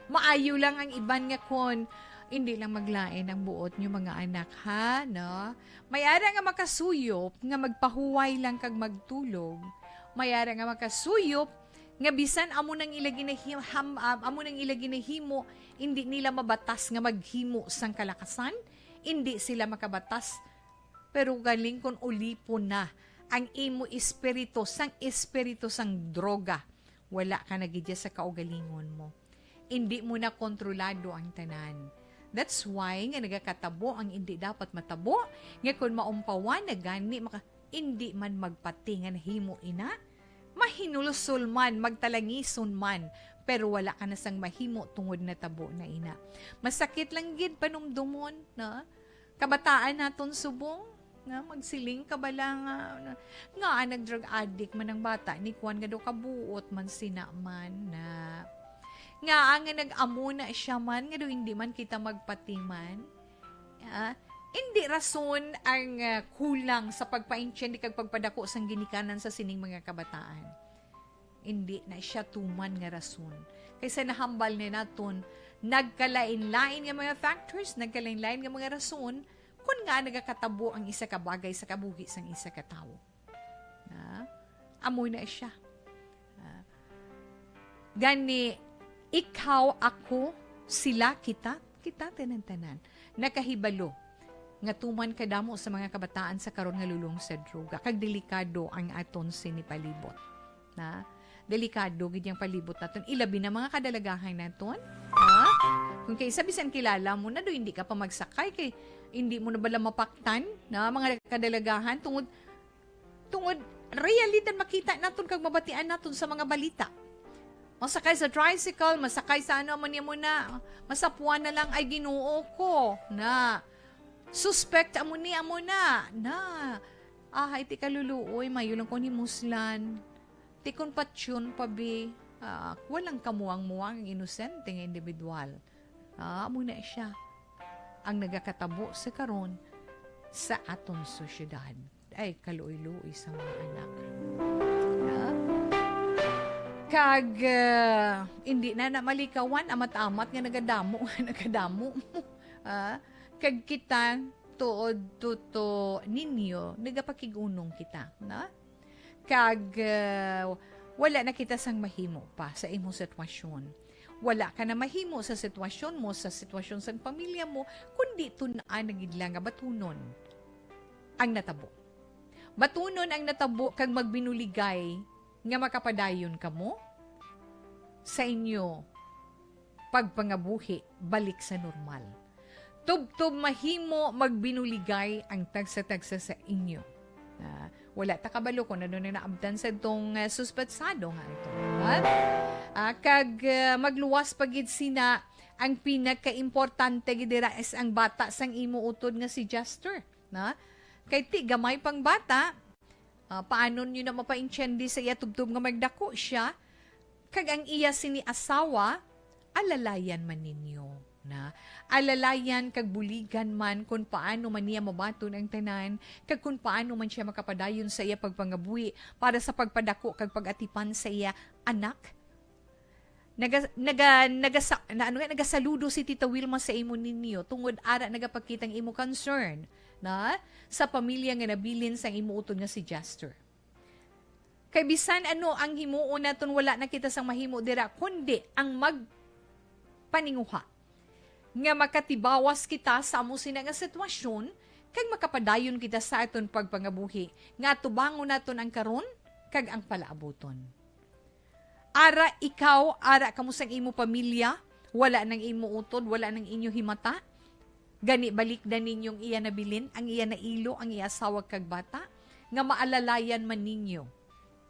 Maayo lang ang iban nga kon, "Hindi lang maglain ang buot nyo, mga anak, ha?" No? May ara nga makasuyop nga magpahuway lang kag magtulog. May ara nga makasuyop nga bisan amo nang ila ginahim-, ham-, ah, amo nang ila ginahimo, hindi nila mabatas nga maghimo sang kalakasan, hindi sila makabatas. Pero galing kon ulipon na ang imo espiritu sang espiritu sang droga, wala ka na gid sa kaugalingon mo. Indi mo na kontrolado ang tanan. That's why nga nagakatabo ang indi dapat matabo, nga kon maumpawan na gani maka-, indi man magpati nga nahimo ina, mahinulsol man, magtalangison man, pero wala ka na sang mahimo tungod natabo na ina. Masakit lang gid panumdumon, no? Kabataan naton subong, nga magsiling ka bala nga, nga nag-drug addict man ang bata, ni kuwan nga daw kabuot man sina man na. Nga, nga nag-amo na siya man, nga daw hindi man kita magpatiman. Ah, hindi rason ang, ah, kulang sa pagpaintindi kag pagpadako sang ginikanan sa sining mga kabataan. Hindi na siya tuman nga rason. Kay sa nahambal ni naton, nagkalain-lain nga mga factors, nagkalain-lain nga mga rason, kun nga nagakatabo ang isa ka bagay sa kabuhi sang isa ka tawo. Na? Amo na siya. Ah, gani, ikaw, ako, sila, kita, kita, tanan-tanan, nakahibalo nga tuman kadamo sa mga kabataan sa karon nga lulong sa droga, kag delikado ang aton sini palibot. Na? Delikado gid yang palibot naton, ilabi na mga kadalagahan naton. Ha? Kay sa bisan kilala mo na do, hindi ka pa magsakay kay hindi mo na bala mapaktan na mga kadalagahan tungod, tungod realidad makita naton kag mabatian naton sa mga balita. Masakay sa tricycle, masakay sa ano, amo ni, amo na, masapuan na lang, "Ay, Ginoo ko, na suspect, amo ni, amo na, na." Ah, ay, ti kaluluoy, mayo lang ko ni muslan. Ti kon patyon pa, bi, ah, walang kamuang-muang ang inosente nga individual. Ah, amo na siya ang nagakatabo sa karon sa aton sosyedad. Ay, kaluoy-luoy sa mga anak. Ah? Kag, ah, hindi na na malikawan, amat-amat nga nagadamo, nga nagadamo. Ah, kag kita, tuod, tuto ninyo, nagapakig-unong kita, na? Kag, ah, wala na kita sang mahimo pa sa imong sitwasyon. Wala ka na mahimo sa sitwasyon mo, sa sitwasyon sang pamilya mo, kundi tun-an na gid lang nga batunon ang natabo. Batunon ang natabo kag magbinuligay nga makapadayon kamo sa inyo pagpangabuhi balik sa normal. Tubtob mahimo magbinuligay ang tagsa-tagsa sa inyo. Ah, wala ta kabalo kung ano na naabtan sa itong, ah, suspetsado nga ito. Ha? Ah, kag, ah, magluwas pa gid sina ang pinakaimportante gid dira is ang bata sang imo utod nga si Jester, na? Kay ti gamay pang bata, ah, paano niyo na mapaintiende sa iya tubtob nga magdako siya, kag ang iya sini asawa, alalayan man ninyo, na? Alalayan kag buligan man kon paano man niya mabaton ang tanan, kag kon paano man siya makapadayon sa iya pagpangabuhi para sa pagpadako kag pag-atipan sa iya anak. Naga-, naga-, nagasa-, na, ano nga, nagasaludo si Tita Wilma sa imo ninyo tungod ara nagapakita ang imo concern, na, sa pamilya nga nabilin sang imo utod nga si Jester. Kay bisan ano ang himuon naton, wala na kita sang mahimo dira kundi ang magpaninguha nga makatibawas kita sa amo sina nga sitwasyon kag makapadayon kita sa aton pagpangabuhi nga atubangon naton ang karon kag ang palaabuton. Ara ikaw, ara kamo sang imo pamilya, wala nang imo utod, wala nang inyo himata. Gani balikdan ninyong iya nabilin, ang iya nailo, ang iya asawa kag bata, nga maalalayan man ninyo.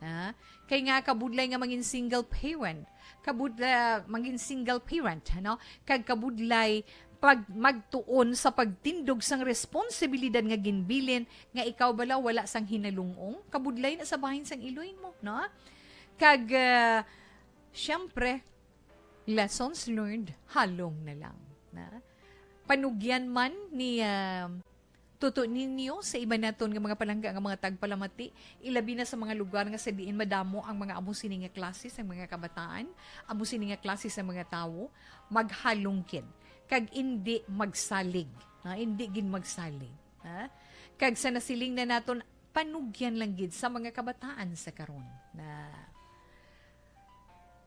Ha? Kay nga kabudlay nga mangin single parent, kabudla, mangin single parent, ano? Kag kabudlay pag magtuon sa pagtindog sang responsibilidad nga ginbilin nga ikaw bala wala sang hinalungong, kabudlay na sa bahin sang iloy mo, no? Kag, ah, siyempre, lessons learned, halong na lang, na? Panugyan man ni, ah, tuto ninyo sa iban naton nga mga palangga nga mga tagpalamati, ilabi na sa mga lugar nga sa diin madamo ang mga amo sini nga klase sa mga kabataan, amo sini nga klase sa mga tawo, maghalong gid, kag indi magsalig, ha? Indi gid magsalig, ha? Kag sa nasiling na naton, panugyan lang gid sa mga kabataan sa karon na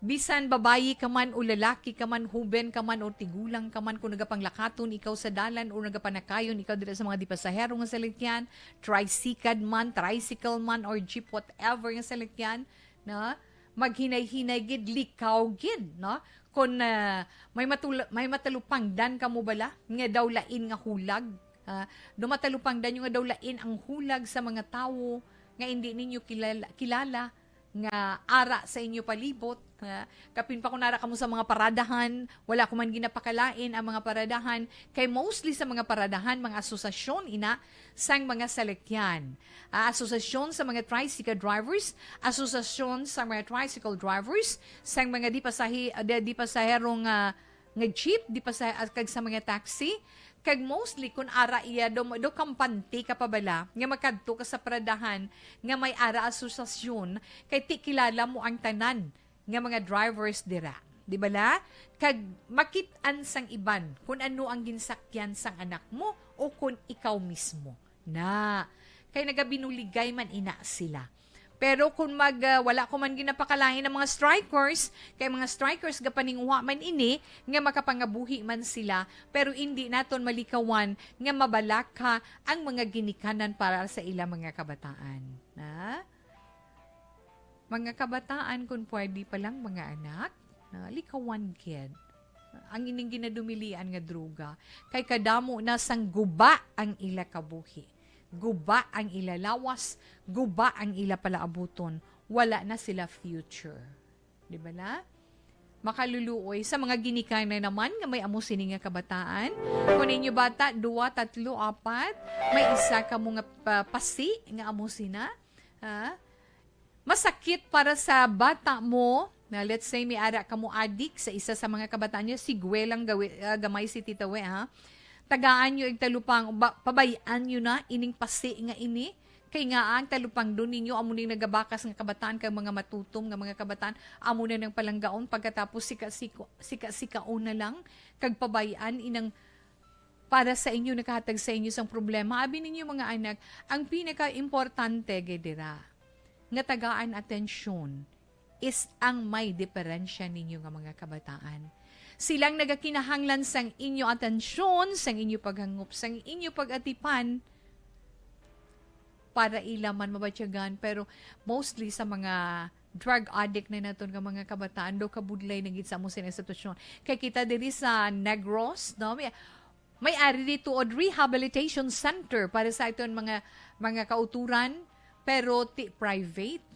bisan babayi ka man o lalaki ka man, huben ka man o tigulang ka man, kung nagapanglakaton ikaw sa dalan o nagapanakayon ikaw dira sa mga dipasahero nga salikyan, tricycad man, tricycle man, or jeep, whatever nga salikyan, na maghinay-hinay gid, likaw gid, no? Kung, ah, may matul-, may matalupangdan kamo bala nga daw lain nga hulag, ah, daw matalupangdan nyo nga daw lain ang hulag sa mga tawo nga indi ninyo kilala, kilala, nga ara sa inyo palibot, ha? Kapin pa kung ara kamo sa mga paradahan, wala ko man ginapakalain ang mga paradahan, kay mostly sa mga paradahan, mga asosasyon ina sang mga salikyan. Ah, asosasyon sa mga tricycle drivers, asosasyon sa mga tricycle drivers, sang mga di pasahi-, di, di pasahero nga nga jeep, di pa sa, kag sa mga taxi, kag mostly kun ara iya do, do kampante ka pa bala nga makadto ka sa paradahan nga may ara asosasyon, kay ti kilala mo ang tanan nga mga drivers dira, di bala? Kag makit-an sang iban kun ano ang ginsakyan sang anak mo o kun ikaw mismo na. Kay nagabinuligay man ina sila. Pero kung mag, ah, wala ko man ginapakalain ang mga strikers, kay mga strikers gapaninguha man ini nga makapangabuhi man sila, pero indi naton malikawan nga mabalaka ang mga ginikanan para sa ila mga kabataan. Na? Mga kabataan, kung pwede pa lang, mga anak, na, likawan gid. ang ining ginadumilian nga droga, kay kadamo na sang guba ang ila kabuhi, guba ang ila lawas, guba ang ila palaabuton, wala na sila future. Di ba na? Makaluluoy sa mga ginikanan naman nga may amo sini nga kabataan. Kung inyo bata, duwa, tatlo, apat, may isa ka mo nga pa-, pasi nga amo sina. Ha? Masakit para sa bata mo na, let's say, may ara ka mo adik sa isa sa mga kabataan niyo, sigwe lang gawi, ah, gamay si Tita We, ha? Tagaan niyo ig talupang, ba, pabayaan niyo na ining pasi nga ini. Kay nga ang talupangdon ninyo amo ning nagabakas nga kabataan kag mga matutom nga mga kabataan amo na nang palanggaon pagkatapos sika-siko-, sika-sikaon na lang kag pabay-an inang para sa inyo nakahatag sa inyo sang problema. Abi ninyo, mga anak, ang pinaka-importante gid dira nga tagaan atensyon is ang may diferensya ninyo nga mga kabataan. Silang nagakinahanglan sang inyo atensyon, sang inyo paghangop, sang inyo pag-atipan para ila man mabatyagan, pero mostly sa mga drug addict na naton nga mga kabataan, daw kabudlay na gid sa amo sini nga sitwasyon. Kay kita diri sa Negros, no, may, may ari dito og rehabilitation center para sa aton mga, mga kauturan, pero ti private.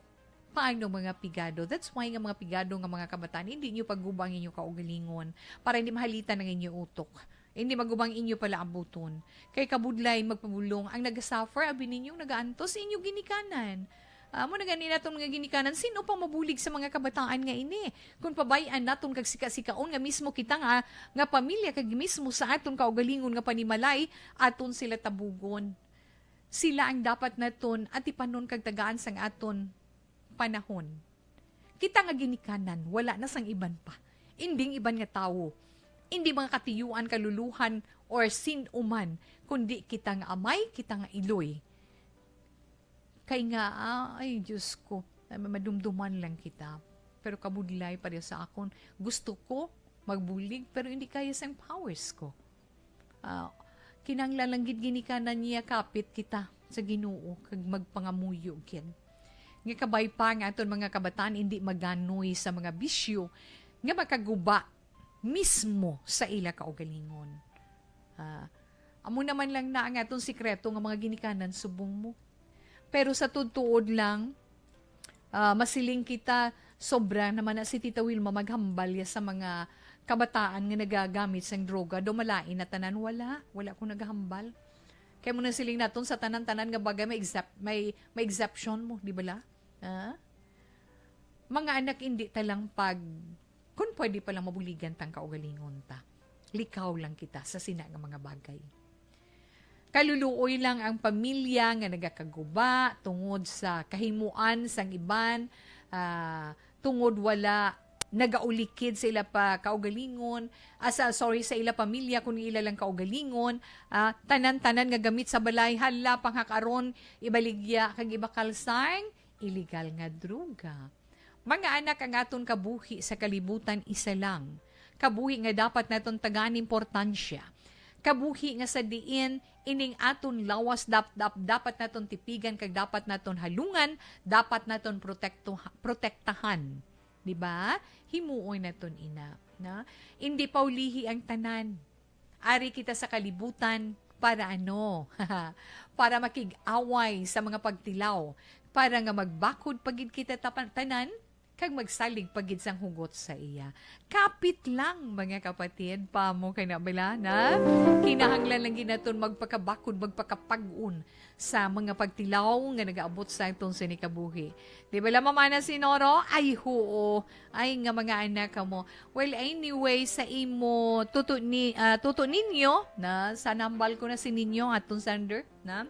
Paano, mga pigado? That's why nga, mga pigado nga mga kabataan, hindi nyo paguba ang inyong kaugalingon para hindi mahalitan ang inyong utok. Hindi maguba ang inyo palaabuton. Kay kabudlay magpabulong ang nagasuffer, abi ninyong nagaantos inyo ginikanan. Amo na gani natong mga ginikanan, sino pa mabulig sa mga kabataan nga ini? Kung pabay-an naton kag sika-sikaon nga mismo kita nga, nga pamilya kag mismo sa aton kaugalingon nga panimalay, aton sila tabugon. Sila ang dapat naton atipanon kag tagaan sang aton panahon. Kita nga ginikanan, wala na sang iban pa. Inding iban nga tawo. Indi mga katiyuan, kaluluhan, or sin-o man, kundi kita nga amay, kita nga iloy. Kay nga, ah, ay, Diyos ko, ay, madumduman lang kita. Pero kabudlay pa rin sa akon. Gusto ko magbulig, pero hindi kaya sang powers ko. Ah, kinahanglan lang gid ginikanan niya kapit kita sa Ginoo kag magpangamuyo gid. Nga kabay pa nga aton mga kabataan indi maganoy sa mga bisyo nga makaguba mismo sa ila kaugalingon. Ah, amo naman lang na ang aton sikreto nga mga ginikanan subong mo. Pero sa tuod-tuod lang, ah, masiling kita, sobra naman na si Tita Wilma maghambal ya sa mga kabataan nga nagagamit sang droga. Daw malain na tanan, wala. Wala ko naghambal. Kay mo nang siling naton sa tanan-tanan nga bagay may except-, may, may exception mo, di ba la? Ah? Mga anak, hindi ta lang pag, kung pwede pa lang mabuligan tang kaugalingon ta. Likaw lang kita sa sina nga mga bagay. Kaluluoy lang ang pamilya nga nagakaguba tungod sa kahimuan sang iban, ah, tungod wala nagaulikid sa ila pa kaugalingon, ah, sa, sorry, sa ila pamilya, kun ila lang kaugalingon, ah, tanan-tanan nga gamit sa balay, hala, panghakaron, ibaligya, kag ibakal sang iligal nga droga. Mga anak, ang aton kabuhi sa kalibutan isa lang. Kabuhi nga dapat naton tagaan importansya. Kabuhi nga sa diin ining aton lawas dap-, dap-, dapat naton tipigan kag dapat naton halungan, dapat naton protekto-, protektahan. Di ba? Himuon naton ina, na? Indi paulihi ang tanan. Ari kita sa kalibutan para ano? Para makig-away sa mga pagtilaw, para nga magbakod pa gid kita tapan-, tanan, kag magsalig pa gid sang hugot sa iya. Kapit lang, mga kapatid, pamo kay na bala na kinahanglan lang gid naton magpakabakod, magpakapag-on sa mga pagtilaw nga nagaabot sa aton sini kabuhi. Di ba la, Mamana Sinoro? Ay, huo. Ay, nga mga anak kamo. Well, anyway, sa imo tuto ni, ah, tuto ninyo, na, sa nambal ko na si ninyo, aton sender, na?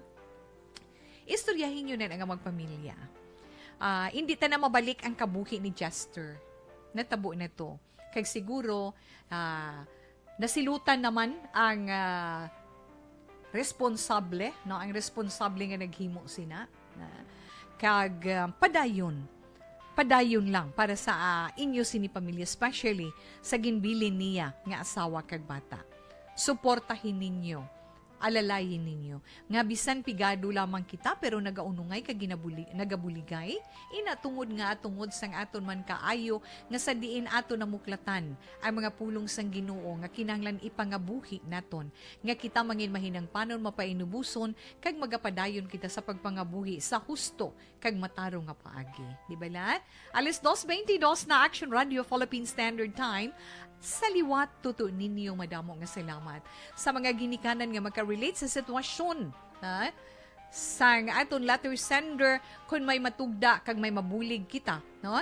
Istoryahin nyo na nga magpamilya. Ah, hindi ta na mabalik ang kabuhi ni Jester. Natabo na to. Kag siguro, ah, nasilutan naman ang, ah, responsable, no? Ang responsable nga naghimo sina. Na, kag, ah, padayon, padayon lang para sa, ah, inyo sini pamilya, especially sa ginbilin niya nga asawa kag bata. Suportahin ninyo Alalayi ninyo nga bisan pigado lamang kita, pero nagaunongay kag ginabuli-, nagabuligay, ina tungod nga tungod sang aton man kaayo nga sa diin aton namuklatan ang mga pulong sang Ginoo nga kinahanglan ipangabuhi naton, nga kita mangin mahinang panon mapainubuson kag magapadayon kita sa pagpangabuhi sa husto kag matarong nga paagi. Di ba la? Alas dos bentidós na, Action Radio Philippine Standard Time. Sa liwat, tuto ninyo madamo nga salamat sa mga ginikanan nga makarelate sa sitwasyon, ha? Sang aton letter sender, kung may matugda kag may mabulig kita, no?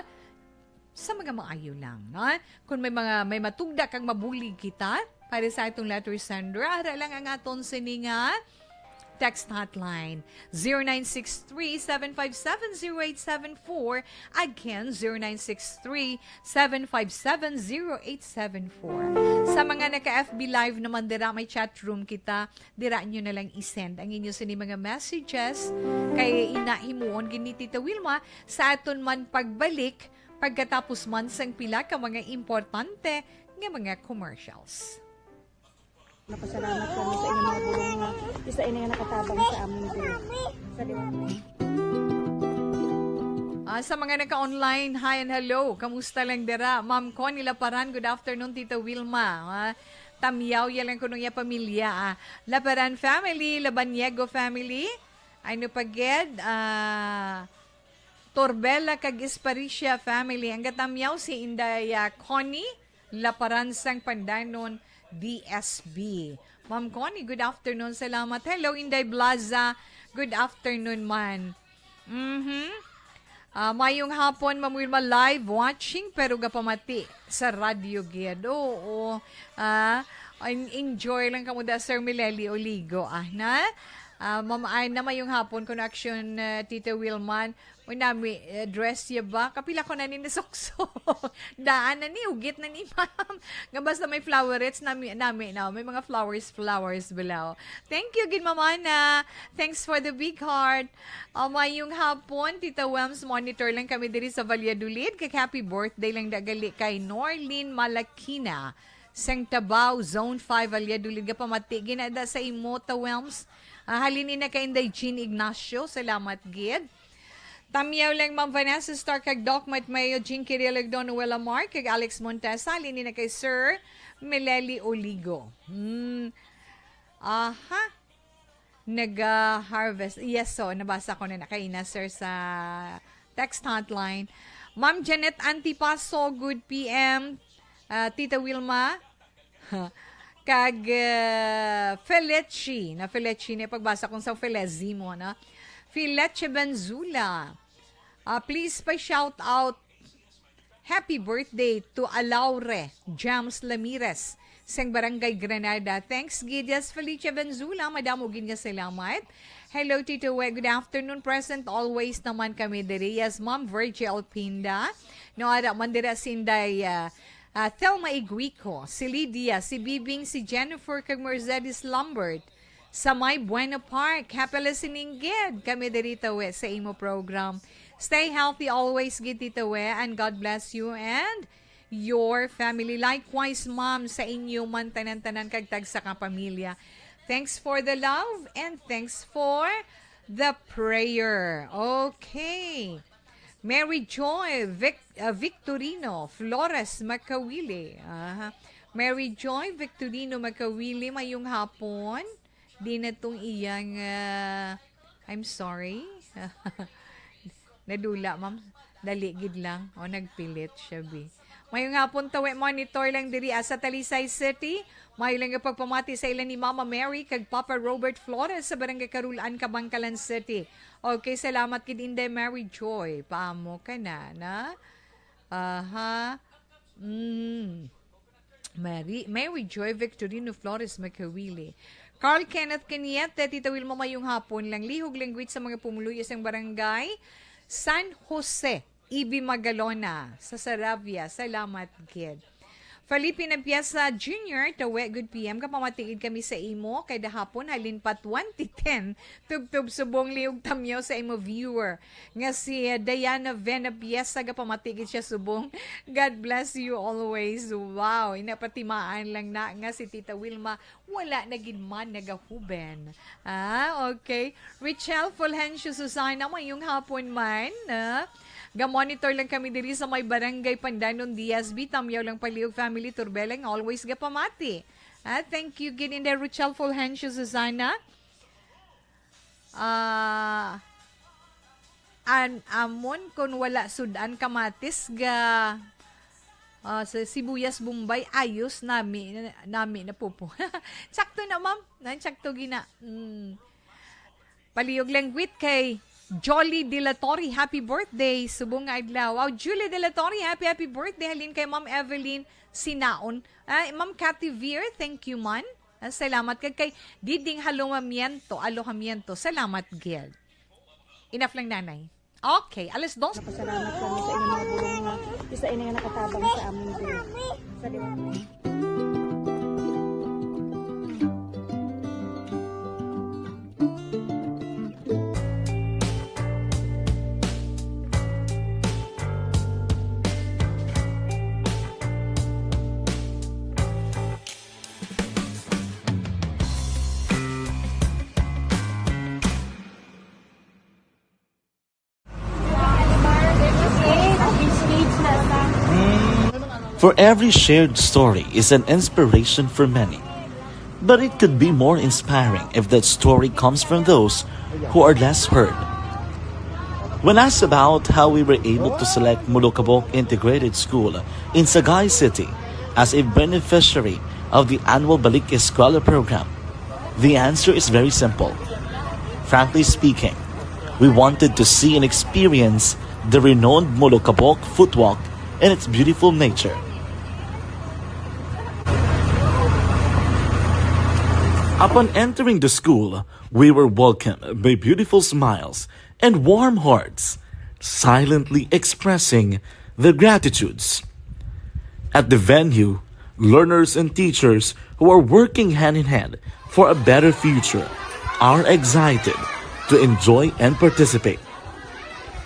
Sa mga maayo lang, no? Kung may mga, may matugda kag mabulig kita para sa atong letter sender, ara lang ang aton sini nga text hotline, zero nine six three, seven five seven, zero eight seven four. Again, zero nine six three, seven five seven, zero eight seven four. Sa mga naka-F B Live naman dira, may chat room kita. Dira nyo na lang i-send ang inyo sini mga messages. Kay ina himuon gid ni Tita Wilma sa aton man pagbalik pagkatapos man sang pila ka mga importante nga mga commercials. Napasalamat kami sa inyong mga bulong nga isa ini nga nakatabang sa amon diri. Sa liwat. Ah, sa mga naka-online, hi and hello. Kamusta lang dira? Ma'am Connie Laparan, good afternoon, Tita Wilma. Ah, Tamyaw ya lang kuno iya pamilya. Ah. Laparan family, Labaniego family. Ano pa gid? Ah, Torbella kag Esparicia family. Ang gatamyaw si Inday, ah, Connie Laparan sang Pandanon, D S B. Ma'am Connie, good afternoon. Salamat. Hello, Inday Blaza. Good afternoon man. Mhm. Ah, mayong hapon, Ma'am Wilma, live watching, pero gapamati sa radyo gid. Oo. Ah, en-, enjoy lang kamo da, Sir Mileli Oligo, ah, na? Ah, Ma'am Ana, mayong hapon, kuno action, ah, Tita Wilman. Uy, nami, eh, dress ya ba? Kapila ko na ni nasukso. Daan na ni, ugit na ni, ma'am. Nga basta may flowerets, nami, nami, na, may mga flowers, flowers below. Thank you, gid, Ma'am Ana. Thanks for the big heart. Ah, mayong hapon, Tita Wems, monitor lang kami diri sa Valladolid. Kag happy birthday lang da gali kay Norlene Malakina. Sang Tabao, Zone five, Valladolid. Gapamati, ginada sa imo, Ta Wems. Ah, halin ina kay Inday Jean Ignacio. Salamat, gid. Tamyaw lang, Ma'am Vanessa Star, kag Doc Mike Mayo, Jean Kirilog, Don Noel Amar, kag Alex Montesa. Halin ina kay Sir Meleli Oligo. Hmm. Aha. Naga-harvest. Yes, so, nabasa ko na na kaina, sir, sa text hotline. Ma'am Janet Antipaso, good P M. Ah, Tita Wilma. Kag, ah, Felici. Na Felici na pagbasa kong sa Felezimo, no? Felice Benzula. Ah, please pa-shout out Happy birthday to Alaure James Lamires sang Barangay Granada. Thanks, gid, yes, Felicia Benzula. Madamo gid nga salamat. Hello, Tito We. Good afternoon. Present always naman kami diri. Yes, Ma'am Virgie Alpinda. No, ara man dira si Inday, ah, ah, Thelma Iguico, si Lydia, si Bibing, si Jennifer, kag Mercedes Lambert. Sa may Buena Park. Happy listening gid kami diri, Tito We, sa imo program. Stay healthy always, gid, Tito We, and God bless you and your family. Likewise, ma'am, sa inyo man tanan-tanan kag tagsa ka pamilya. Thanks for the love and thanks for the prayer. Okay. Mary Joy Vic-, uh, Victorino Flores Macawili. Aha. Mary Joy Victorino Macawili, mayong hapon. Di na tong iyang, ah, I'm sorry. Nadula, ma'am. Dali gid lang. O, nagpilit siya, bi. Mayong hapon, Tito We, monitor lang diri, ah, sa Talisay City. Mayo lang ang pagpamati sa ila ni Mama Mary kag Papa Robert Flores sa Barangay Carulan, Kabankalan City. Okay, salamat gid, Inday Mary Joy. Paamo ka na, na? Aha. Mm. Mary, Mary Joy Victorino Flores Macawili. Carl Kenneth Cañete, Tita Wilma, mayong hapon. Lang lihog language sa mga pumuluyo sang barangay San Jose, Ibi Magalona, sa Saravia. Salamat gid. Felipe Napiesa Junior, tawi, good P M. Gapamati gid kami sa imo kay dahapon halin pa twenty ten. Tubtob subong liog tamyaw sa imo viewer nga si Diana Vena Piesa, gapamati gid siya subong. God bless you always. Wow, ina patimaan lang na nga si Tita Wilma wala na gid man nagahuben. Ah, okay. Richelle Fulgencio Susana, mayong hapon man. Ah, ga-monitor lang kami diri sa may Barangay Pandanon, D S B. Tamyaw lang paliog family, Turbeleng, always gapamati. Ah, thank you gid, Inday Richelle Fulgencio Susana. Ah, an amon kon wala sud-an kamatis ga, ah, sa sibuyas Bombay, ayos nami, nami na, pupo. Sakto na, ma'am. Nan sakto gina. Mm. Paliog lang gid kay Jolly De La Torre, happy birthday. Subong nga adlaw. Wow, Julie De La Torre, happy, happy birthday. Halin kay Ma'am Evelyn Sinaon. Ah, Ma'am Cathy Veer, thank you man. Ah, salamat kag kay Diding Halomamiento, Alojamiento. Salamat gid. Enough lang, Nanay. Okay, alas dos. Napasalamat kami sa inyong mga bulong nga isa ini nga nakatabang sa amon din. Sa liwanag. For every shared story is an inspiration for many. But it could be more inspiring if that story comes from those who are less heard. When asked about how we were able to select Molokabok Integrated School in Sagay City as a beneficiary of the annual Balik Eskwela program, the answer is very simple. Frankly speaking, we wanted to see and experience the renowned Molokabok Footwalk and its beautiful nature. Upon entering the school, we were welcomed by beautiful smiles and warm hearts, silently expressing their gratitudes. At the venue, learners and teachers who are working hand in hand for a better future are excited to enjoy and participate.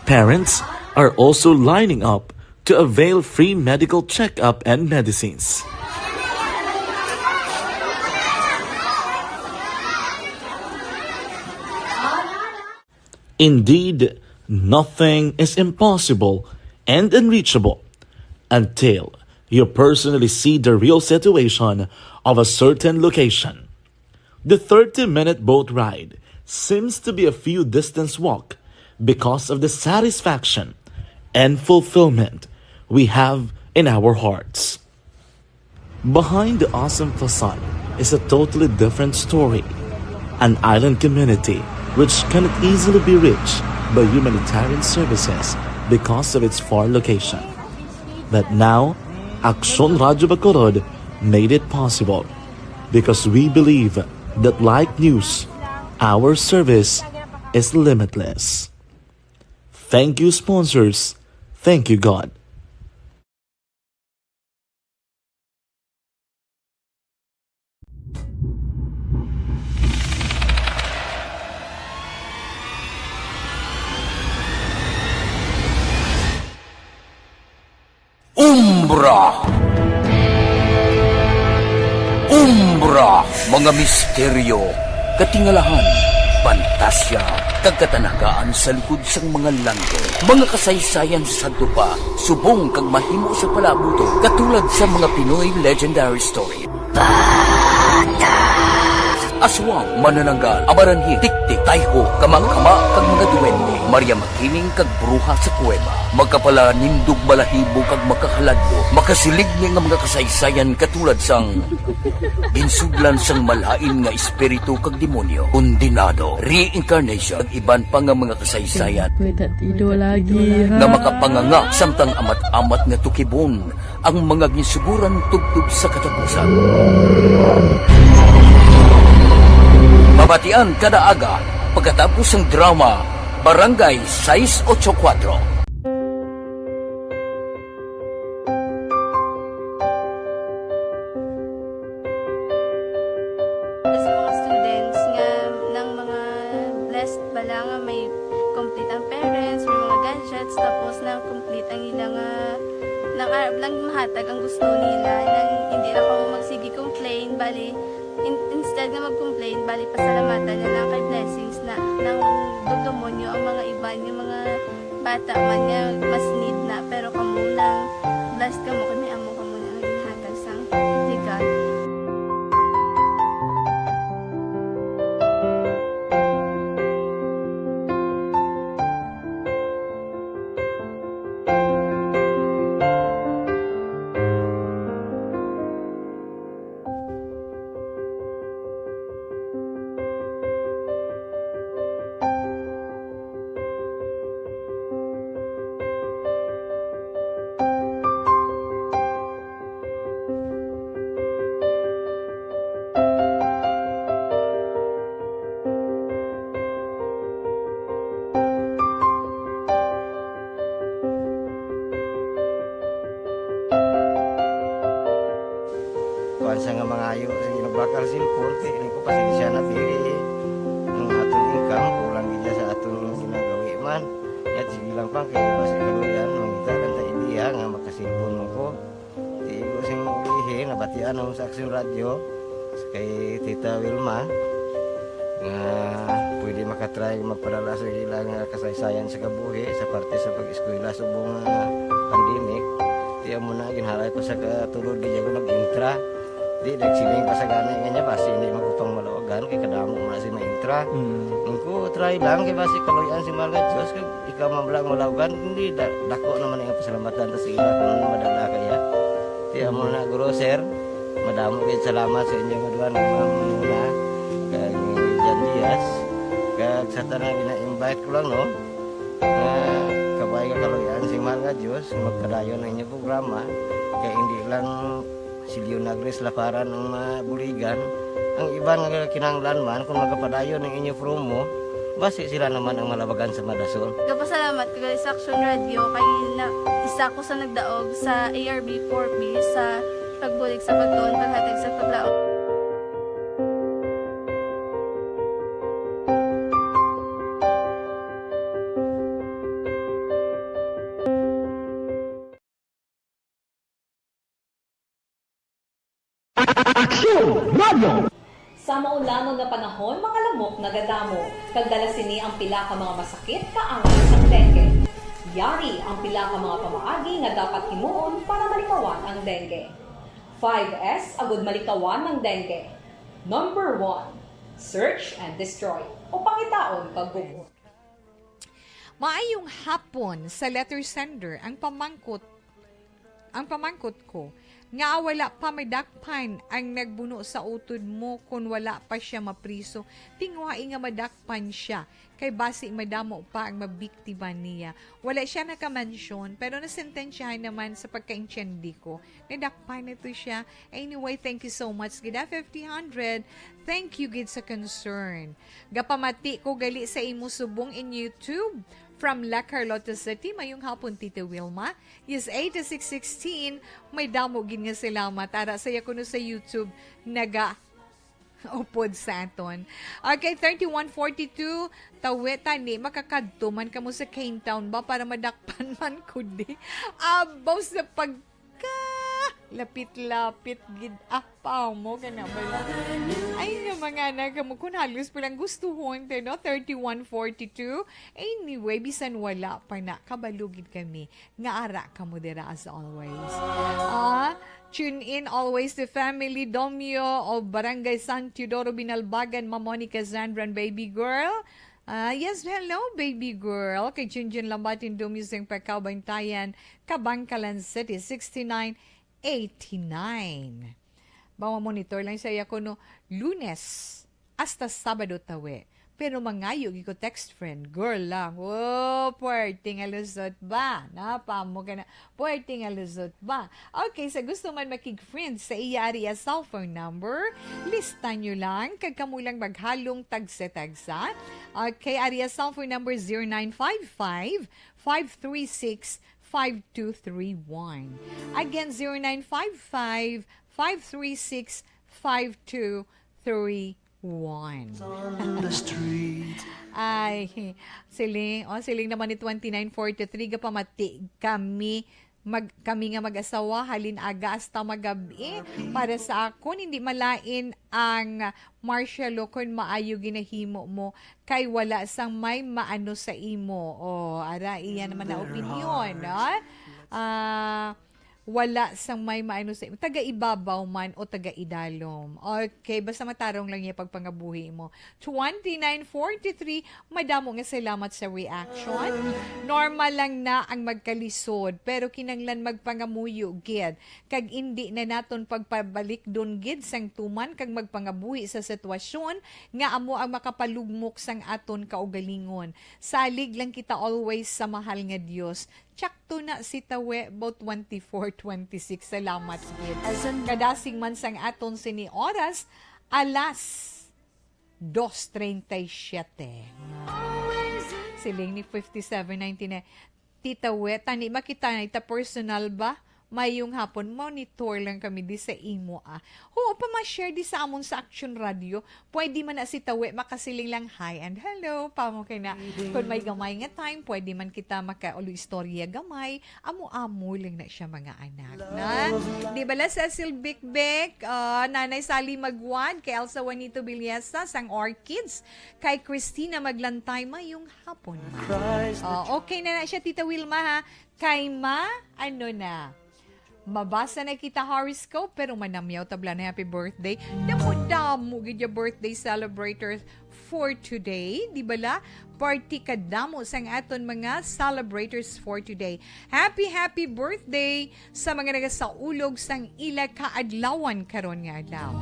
Parents are also lining up to avail free medical checkup and medicines. Indeed, nothing is impossible and unreachable until you personally see the real situation of a certain location. The thirty-minute boat ride seems to be a few distance walk because of the satisfaction and fulfillment we have in our hearts. Behind the awesome facade is a totally different story, an island community which cannot easily be reached by humanitarian services because of its far location. But now, Aksyon Radyo Bacolod made it possible because we believe that like news, our service is limitless. Thank you, sponsors. Thank you, God. Umbra. Umbra, mga misteryo, katingalahan, pantasya, kag katanagaan sa likod sang mga langit. Mga kasaysayan sa sadto pa, subong kag mahimo sa palabuton, katulad sa mga Pinoy legendary story. Aswang, manananggal, amaranhit, tiktik, tayho, kamakama, kag mga duwende, Maria Makiling, kag bruha sa kuweba. Makapalanindog balahibo kag makahaladlok, makasiligni nga mga kasaysayan katulad sang ginsudlan sang malain nga espiritu kag demonyo, kondenado, reincarnation, kag iban pa nga mga kasaysayan. May tatido lagi, ha? Nga makapanganga samtang amat-amat nga tukibon ang mga ginsuguran tubtob sa katapusan. Mabatian kada aga pagkatapos sang drama Barangay Sais Ocho Kuatro. Tapos na-complete ang ila nga, nang arab lang mahatag ang gusto nila, nang hindi na kamo magsige complain, bali, in-, instead nga mag-complain, bali, pasalamatan na lang kay blessings na, nang dumdumon nyo ang mga iban, yung mga bata man nga mas need na, pero kamo nang blessed kamo kay may amo kamo na nga ginhatag sang regalo. Kuan siya nga mangayo, sige, nagbakal cellphone, kay ini ko, pasensya na, diri. Ang aton income, kulang gid sa aton ginagawi man. Yat, sige lang pa, kay basi kaluyan, mangita lang ta idea nga makasilpon mo ko. Di ko sing ulihi, nabatian ako sa Action Radio, kay Tita Wilma, nga pwede makatry magpadala sa ila nga kasaysayan sa kabuhi, sa parte sa pag-eskwela subong nga pandemic. Di amo na, ginhalay ko sa katulod, di ako nag-intra. Di, nagsiling pa sa gani nga niya, basi hindi magkupang malawagan, kay kadamo mo na si maintra. Mm. Ang ko, try lang, kay basi kaluyan si Mahal nga Diyos, kag ikaw man lang malawagan, hindi, da-, dako naman ang pasalamatan ta sa ila kung madala kaya. Di amo na, guro, sir, madamo kayo salamat sa inyo nga duha nga mga muna, kag Jan Diaz, kag sa tanan gina-invite ko lang, no, nga kabay nga kaluyan si Mahal nga Diyos, magpadayon ang inyong programa, kay hindi lang si Leonagris Laparan ang mabuligan. Ang iban nga kinahanglan man, kung magapadayon ang inyo promo, basi sila naman ang malabagan sa madasol. Nagapasalamat ko gali sa Action Radio kay na, isa ko sa nagdaog sa A R B four B sa pagbulig sa pagtuon, paghatag sa paglaom. Aksyon Radio! Sa maulanon nga panahon, mga lamok nagadamo, kag dala sini ang pila ka mga masakit kaangay sang dengue. Yari ang pila ka mga pamaagi nga dapat himuon para malikawan ang dengue. Five S agud malikawan ang dengue. Number one, search and destroy, o pangitaon kag gubot. Maayong hapon sa letter sender. Ang pamangkot, ang pamangkot ko, nga wala pa madakpan ang nagbuno sa utod mo kon wala pa siya mapriso. Tinguhai nga madakpan siya, kay basi madamo pa ang mabiktima niya. Wala siya nakamansyon, pero nasentensyahan naman sa pagkaintindi ko. Nadakpan na to siya. Anyway, thank you so much, gid, ah, fifty hundred. Thank you, gid, sa concern. Gapamati ko gali sa imo subong in YouTube. From La Carlota City, mayong hapon, Tita Wilma. Yes, eight to six sixteen, may damo gid nga salamat. Ara, saya kuno sa YouTube, naga upod sa aton. Okay, thirty-one forty-two, tawi tani, makakadto man kamo sa Cane Town ba para madakpan man ko di? Abaw sa pag ka, lapit-lapit gid. Ah, pamo ka na bala. Ay, nga mga anak mo, kung halos palang gustuhon, te, no? Thirty-one forty-two. Anyway, bisan wala pa na, kabalo gid kami nga ara kamo dira as always. Ah, tune in always to Family Domio of Barangay San Teodoro Binalbagan, Ma'am Monica, Zandran, baby girl. Ah, yes, hello, baby girl. Kay Junjun Lambatin Dumyos ng Pagkaw, Bantayan, Kabangkalan City, sixty-nine eighty-nine. Bawa monitor lang siya kuno Lunes hasta Sabado tawi. Pero mangayo gid ko text friend, girl lang. Oh, puwerte nga lusot ba? Napamo ka na. Puwerte nga lusot ba? Okay, sa gusto man makig-friend sa iya ari a cellphone number, lista nyo lang kag kamo lang maghalong tagsa-tagsa. Okay, ari a cellphone number zero nine five five, five three six, five two three one. Again, zero nine five five, five three six, five two three one. One. On the street. Ay, siling, oh, siling naman ni twenty-nine forty-three, gapamati kami, mag, kami nga mag-asawa, halin aga hasta magabi. Para sa akon, hindi malain ang martial law kon maayo ginahimo mo, kay wala sang may maano sa imo. Oh, ara, iya naman na opinyon, no? Ah, wala sang may maano sa imo. Taga ibabaw man o taga idalom. Okay, basta matarong lang niya pagpangabuhi mo. Twenty-nine forty-three, madamo nga salamat sa reaction. Normal lang na ang magkalisod, pero kinanglan magpangamuyo gid. Kag indi na naton pagpabalikdon gid sang tuman kag magpangabuhi sa sitwasyon nga amo ang makapalugmok sang aton kaugalingon. Salig lang kita always sa mahal nga Dios. Tsakto na si Tawe, about twenty-four, twenty-six. Salamat gid. Kadasig man sang aton sini oras, alas dos treinta y siete. Siling ni fifty-seven ninety-nine, Tita We, tani makita na ita personal ba? Mayong hapon, monitor lang kami di sa imo, ah. Oo, pa ma-share di sa amon sa Action Radio. Pwede man na si Tawe makasiling lang hi and hello, pamo kay na. Kung may gamay nga time, pwede man kita makauli istorya gamay. Amo-amo lang na siya, mga anak, na. Di bala, Cecil Bikbik, ah, Nanay Sally Magwan, kay Elsa Juanito Villesa, sang Orchids, kay Christina Maglantay, mayong hapon, ma. Oh, okay na na siya, Tita Wilma, ha? Kay ma, ano na, mabasa na kita horoscope, pero manamyaw tabla na happy birthday. Damo-damo gid ya birthday celebrators for today, di bala? Party kadamo sang aton mga celebrators for today. Happy, happy birthday sa mga nagasaulog sang ila kaadlawan karon nga adlaw.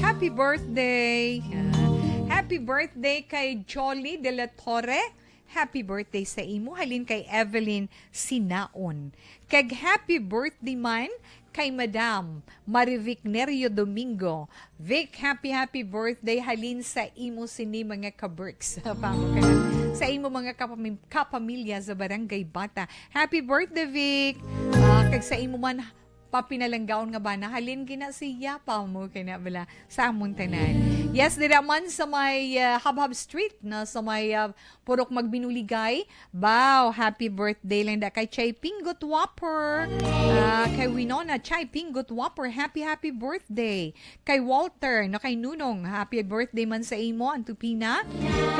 Happy birthday! Ah, happy birthday kay Jolly de la Torre. Happy birthday sa imo, halin kay Evelyn Sinaon. Kag happy birthday man kay Madam Marivic Nerio Domingo. Vic, happy, happy birthday halin sa imo sini mga ka-Berks. Pamo ka na. Sa imo mga kapami-, kapamilya sa Barangay Bata. Happy birthday, Vic! Ah, kag sa imo man, papinalanggaon nga bana, halin gina siya, pamo kay na bala sa amon tanan. Yes, dira man sa may, ah, Habhab Street, na sa may, ah, Purok Magbinuligay. Bow, happy birthday lang da kay Chay Pingot Whopper. Ah, kay Winona, Chay Pingot Whopper, happy, happy birthday. Kay Walter, no, kay Nunong, happy birthday man sa imo, ang tupina.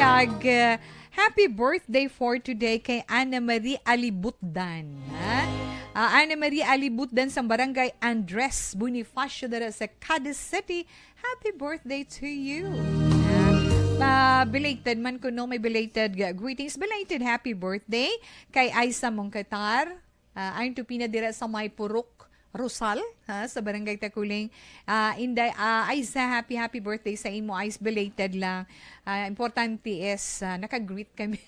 Kag, ah, happy birthday for today kay Ana Marie Alibutdan, ha? Ah, Ana Marie Alibutdan sang Barangay Andres Bonifacio dira sa Cadiz City. Happy birthday to you. Ah, pa belated man kuno, may belated, uh, greetings. Belated happy birthday kay Aisa Mongkatar. Ah, ayon to pina dira sa may Purok Rosal, ha, sa Barangay Takuling. Ah, Inday, ah, Aisa, happy, happy birthday sa imo, Ais. Belated lang. Ah, importante is, ah, naka-greet kami.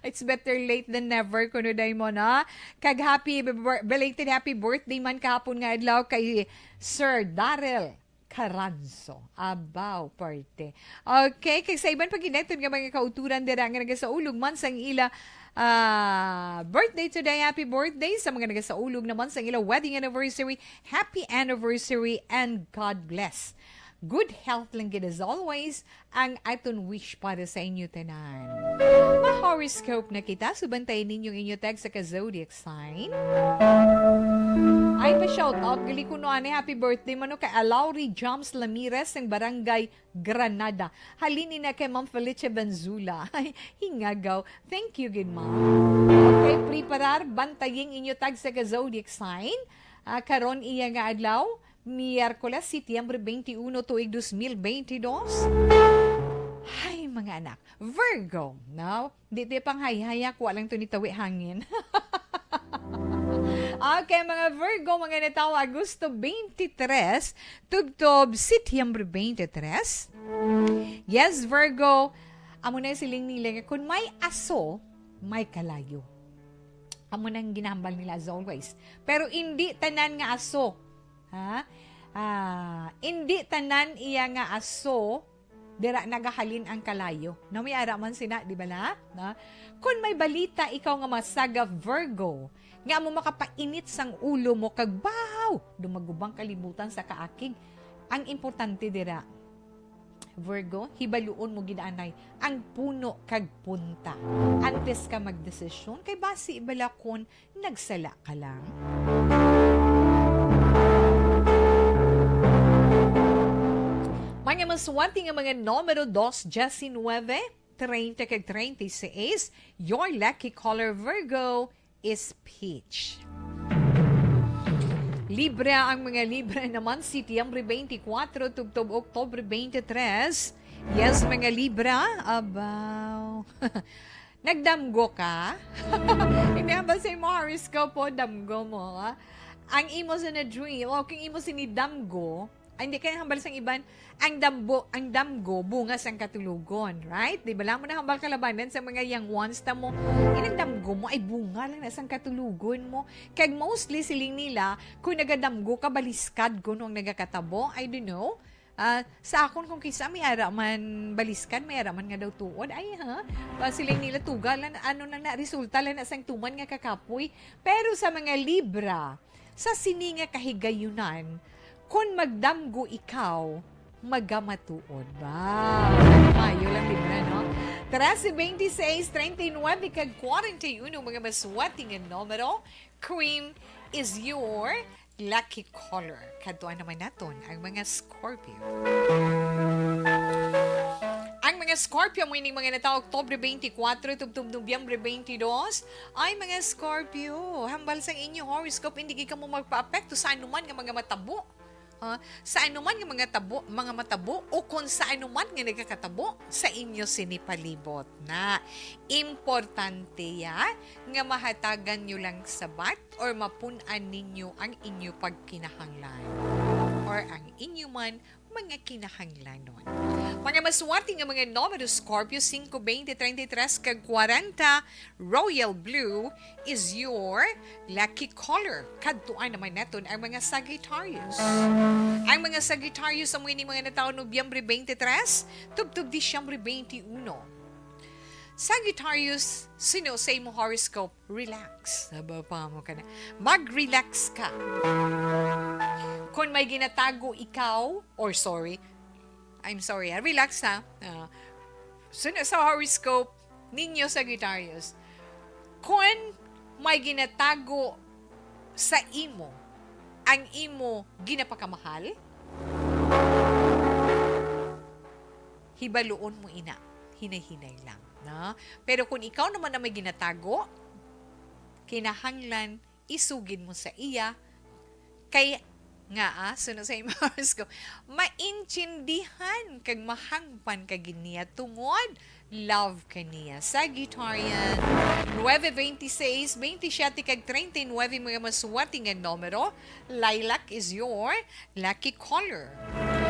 It's better late than never, kuno day mo, no? Kag happy b-, belated happy birthday man kahapon nga adlaw kay Sir Daryl Caranzo. Abaw, parte. Okay, kag sa iban pa ginetod nga mga kauturan dira nga nagasaulog man sang ila, ah, birthday today, happy birthday. Sa mga nagasaulog naman sang ila wedding anniversary, happy anniversary and God bless. Good health lang gid as always ang aton wish para sa inyo tanan. Ma-horoscope na kita, so bantayan ninyo ang inyo text sa ka-zodiac sign. Ay, pa-shout out gali kuno ani, happy birthday man no kay Alauri Jams Lamirez sang Barangay Granada. Halin ni na kay Ma'am Felicia Benzula. Ay, hingagaw. Thank you gid, ma'am. Okay, preparar, bantaying inyo tag sa ka-zodiac sign. Ah, karon iya nga adlaw, Miyerkules, Setyembre twenty-one, tuig dos mil twenty-dos. Hay, mga anak, Virgo, no? Di to panghayhayak, wa lang to ni tawi hangin. Okay, mga Virgo, mga natawo, Agosto twenty-three, tubtob Setyembre twenty-three. Yes, Virgo, amo na yung siling nila nga, kung may aso, may kalayo. Amo nang ginambal nila as always. Pero hindi tanan nga aso. Ha? Ah, hindi tanan iya nga aso dira nagahalin ang kalayo. No, may ara man sina, di ba la? Na? Kung may balita ikaw nga masaga, Virgo, nga mo makapainit sang ulo mo kag bahaw, dumagubang kalibutan sa kaakig. Ang importante dira, Virgo, hibaluon mo gid anay ang puno kag punta antes ka magdesisyon, kay basi bala kon nagsala ka lang. Mga maswerte nga mga numero dos, diecinuebe, treinta kag treinta y seis, your lucky color, Virgo, is peach. Libra, ang mga Libra naman, Setyembre twenty-four tubtob Oktubre twenty-three. Yes, mga Libra, abaw. Nagdamgo ka? Hindi, hambal sa imo horoscope po, damgo mo, ha? Ang imo sa na-dream, o kung imo sinidamgo, ay, hindi, kay hambal sang iban, ang dambo, ang damgo, bunga sang katulogon, right? Di ba lang mo na hambal kalabanan sa mga young ones ta mo, inang damgo mo, ay bunga lang na sang katulogon mo. Kag mostly siling nila, kung nagadamgo ka, baliskad kuno ang nagakatabo, I don't know. Ah, sa akon, kung kisa may ara man baliskad, may ara man nga daw tuod. Ay, ha? Pa, siling nila, tuga lang, ano lang na, resulta lang na sang tuman nga kakapoy. Pero sa mga Libra, sa sini nga kahigayunan, kon magdamgo ikaw, magamatuod ba? Mayo lang, Libra, no? Trese, veintiseis, treinta y nueve, kag kwarenta y uno, mga maswerte nga numero. Cream is your lucky color. Kadtuan naman naton ang mga Scorpio. Ang mga Scorpio, mo ining mga natawo Oktubre twenty-four tubtob Nobyembre twenty-two, ay mga Scorpio, hambal sang inyo horoscope, hindi gid kamo magpaapekto sa anuman nga mga matabo. Ah, sa anuman nga mga tabo, mga matabo, o kon sa anuman nga nagakatabo sa inyo sini palibot na. Importante ya nga mahatagan nyo lang sabat or mapun-an ninyo ang inyo pagkinahanglan or ang inyo man mga kinahanglanon. Mga maswerte nga mga numero, Scorpio, singko, bente, treinta y tres, kag kwarenta, Royal Blue is your lucky color. Kadtuan naman naton ang mga Sagittarius. Ang mga Sagittarius, amo ini mga natawo Nobyembre twenty-three tubtob Disyembre twenty-one. Sagittarius, sino sa imo horoscope? Relax. Aba pa mo ka na. Mag-relax ka. Kung may ginatago ikaw, or sorry, I'm sorry, ah, relax ha. Ah, sino sa horoscope ninyo, Sagittarius? Kung may ginatago sa imo ang imo ginapakamahal, hibaluon mo ina, hinay-hinay lang, no? Pero kung ikaw naman ang may ginatago, kinahanglan isugid mo sa iya, kay nga, ah, sunod sa imo horoscope, maintindihan kag mahangpan ka gid niya tungod love ka niya. Sagittarian, nuebe, veintiseis, veintisiete, kag treinta y nueve, mga maswerte nga numero. Lilac is your lucky color.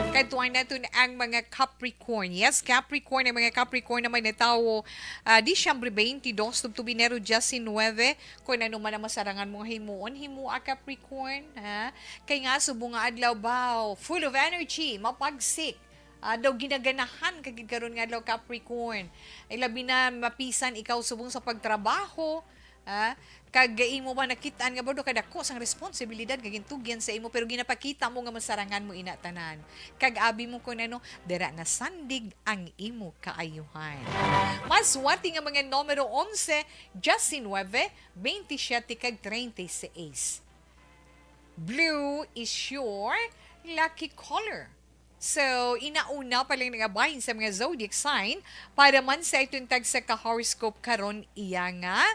Kadtuan naton ang mga Capricorn. Yes, Capricorn, ang mga Capricorn naman na tawo, ah, Disyembre twenty-two tubtob Enero diecinuebe. Kung ano man ang masarangan mo nga himuon, himoa, Capricorn, ha? Kay nga subong nga adlaw, baw, full of energy, mapagsik. Ah, daw ginaganahan ka gid karon nga adlaw, Capricorn. Ay, labi na mapisan ikaw subong sa pagtrabaho, ha? Kag imo ba nakit-an nga, bro, kadako sang responsibilidad nga gintugyan sa imo, pero ginapakita mo nga masarangan mo ina tanan. Kag abi mo kung ano, dira nasandig ang imo kaayuhan. Maswerte nga mga numero onse, diecinuebe, veintisiete, kag treinta y seis. Blue is your lucky color. So, inauna pa lang nga bahin sa mga zodiac sign para man sa itong tagsa ka horoscope karon, iya nga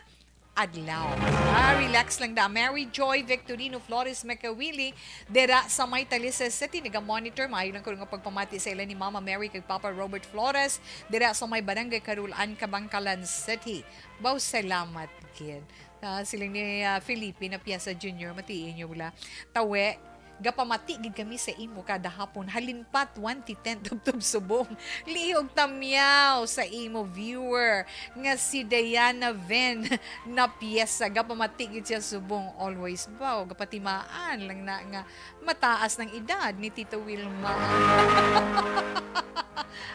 adlaw. Ah, relax lang da. Mary Joy Victorino Flores Makawili, dira sa may Talisay City, naga-monitor. Maayo lang ko nga pagpamati sa ila ni Mama Mary kag Papa Robert Flores, dira sa may Barangay Carulan, Kabankalan City. Baw, salamat gid. Ah, siling ni, ah, Felipe Napiasa Junior, matiin niyo wala. Tawe, Gapamati gid kami sa imo kada hapon. Halin pa twenty ten, tubtob subong. Lihog tamyaw sa imo viewer nga si Diana Ven na piyesa. Gapamati gid siya subong always. Baw, gapatimaan lang na nga mataas ng edad ni Tito Wilma.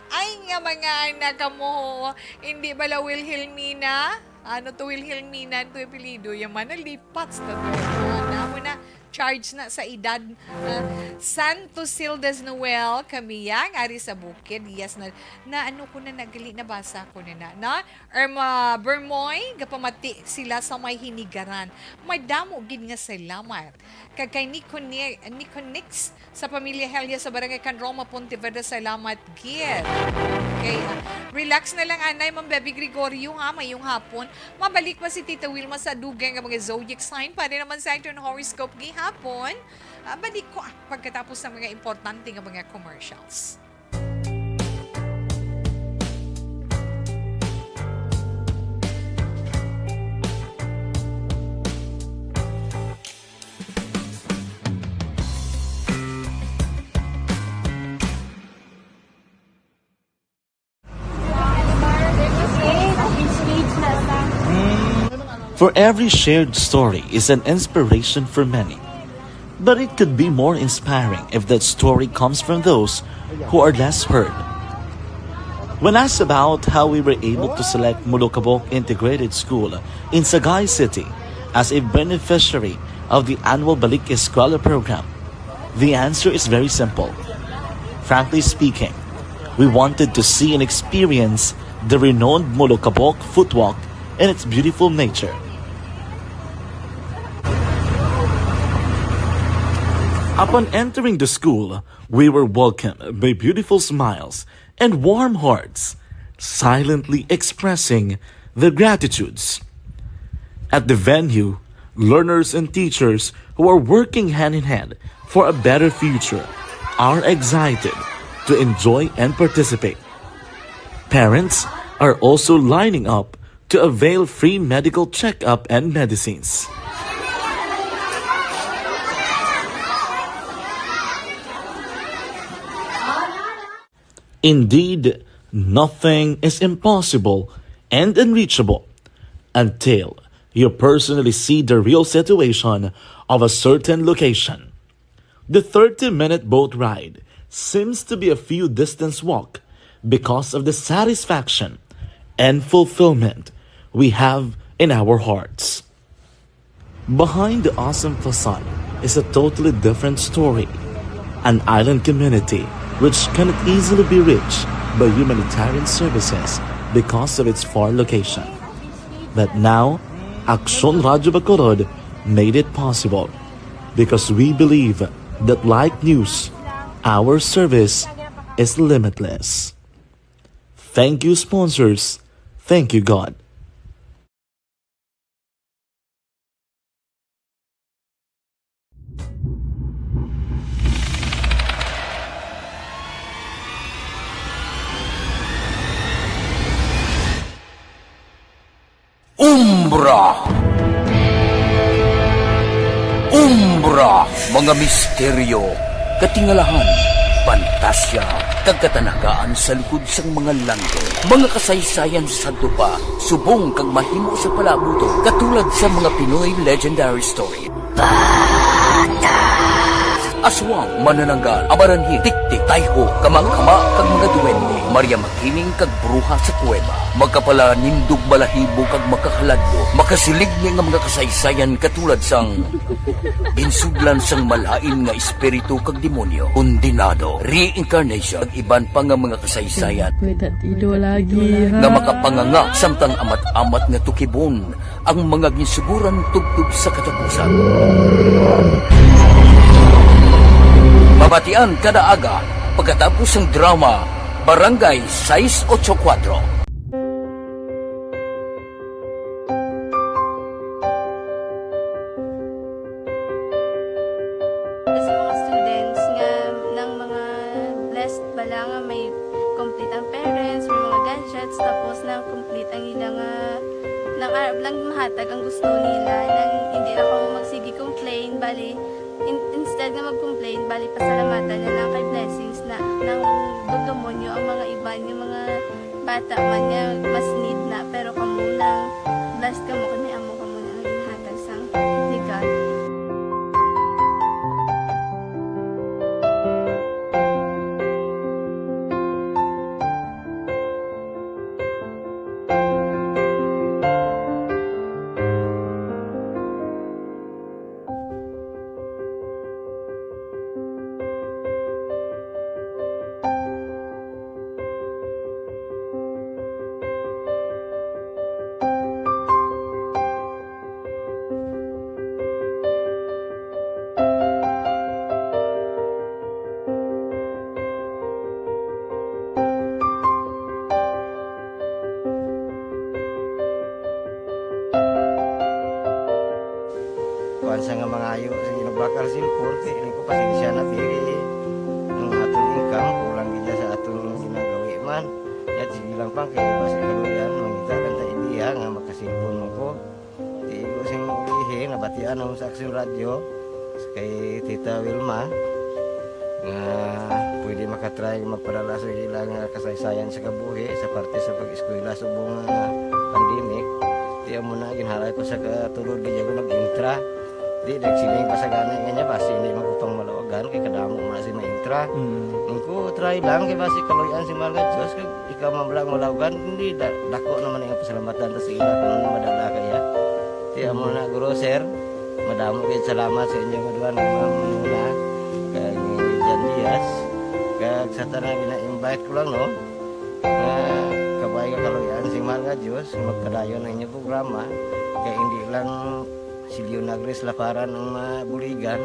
Ay nga mga anak kamo, hindi bala Wilhelmina? Ano to, Wilhelmina to apelyido? Yaman na lipat sa to. Ano mo na, charge na sa edad. Ah, Santos Sildes Noel, kami yang ari sa bukid. Yes, na, na ano ko na nagali, nabasa ko na na, no? Irma Bermoy, gapamati sila sa may hinigaran. Madamo gid nga salamat. Kag kay Nico Ni-, Nico Nix sa pamilya Helia sa Barangay Can Roma, Pontevedra, salamat gid. Okay, ah, relax na lang, anay, Ma'am Bebe Gregorio, ha, mayong hapon. Mabalik pa si Tita Wilma sa dugay nga mga zodiac sign, para naman sa aton horoscope gihapon. Ah, balik ko, ah, pagkatapos sa mga importante nga mga commercials. For every shared story is an inspiration for many. But it could be more inspiring if that story comes from those who are less heard. When asked about how we were able to select Molokabok Integrated School in Sagay City as a beneficiary of the annual Balik Eskwela program, the answer is very simple. Frankly speaking, we wanted to see and experience the renowned Molokabok footwalk and its beautiful nature. Upon entering the school, we were welcomed by beautiful smiles and warm hearts, silently expressing their gratitudes. At the venue, learners and teachers who are working hand in hand for a better future are excited to enjoy and participate. Parents are also lining up to avail free medical checkup and medicines. Indeed, nothing is impossible and unreachable until you personally see the real situation of a certain location. The thirty-minute boat ride seems to be a few distance walk because of the satisfaction and fulfillment we have in our hearts. Behind the awesome facade is a totally different story, an island community which cannot easily be reached by humanitarian services because of its far location. But now, Aksyon Radyo Bacolod made it possible because we believe that like news, our service is limitless. Thank you, sponsors. Thank you, God. Umbra. Umbra, mga misteryo, katingalahan, pantasya, kag katanagaan sa likod sang mga langit. Mga kasaysayan sa sadto pa, subong kag mahimo sa palaabuton, katulad sa mga Pinoy legendary story. Aswang, manananggal, amaranhit, tiktik, tayho, kamakama, kag mga duwende, Maria Makiling kag bruha sa kuweba, makapalanindog balahibo kag makahaladlok, makasiligni nga mga kasaysayan katulad sang ginsudlan sang malain nga espiritu kag demonyo, kondenado, reincarnation, kag iban pa nga mga kasaysayan nga makapanganga samtang amat-amat nga tukibon ang mga ginsuguran tubtob sa katapusan. Mabatian kada aga pagkatapos sang drama Barangay sais ocho kuwatro. Sa mga students nga nang mga blessed bala nga may complete ang parents, may mga gadgets, tapos nang complete ang ila nga nang arab lang mahatag ang gusto nila, nang hindi na kamo magsige complain, bali in, instead Nga mag-complain, bali pasalamatan na lang kay blessings na nang dudumonyo ang mga iban, yung mga bata man niya mas need na, pero kamo nang blessed kamo kani amo kamo na ang ginhatag sang ni God. Kuan sa nga mangayo sa ginabakal cellphone, kay ini ko pasensya na, dili ang aton income, kulang gid sa aton ginagawi man. Yat, sige lang pang, kay basi kaluyan, mangita lang ta idea nga maka-cellphone mo ko. Di ko sing ulihi, nabatian ako sa Action Radio, kay Tita Wilma, nga pwede makatry magpadala sa ila nga kasaysayan sa kabuhi sa parte sa pag-eskwela subong nga pandemic. Di amo na, ginhalay ko sa katulod, di ako nag-intra. Di, nagsiling pa sa gani nga niya, basi hindi magkupang malawagan, kay kadamo mo na si ma-intra. Mm. Ang ko, try lang, kay basi kaluyan si mahal nga Diyos, kag ikaw man lang malawagan, hindi, da-, dako naman ang pasalamatan ta sa ila kung ano madala kaya. Di, amo na, guro, sir, madamo kayo salamat sa inyong duha ni Ma'am Luna, kag ni Jan Diaz, kag sa tanan gina-invite ko lang, no, nga kabay nga kaluyan si mahal nga Diyos, magpadayon ang inyong programa, kay hindi lang si Leonagres Laparan ang mabuligan,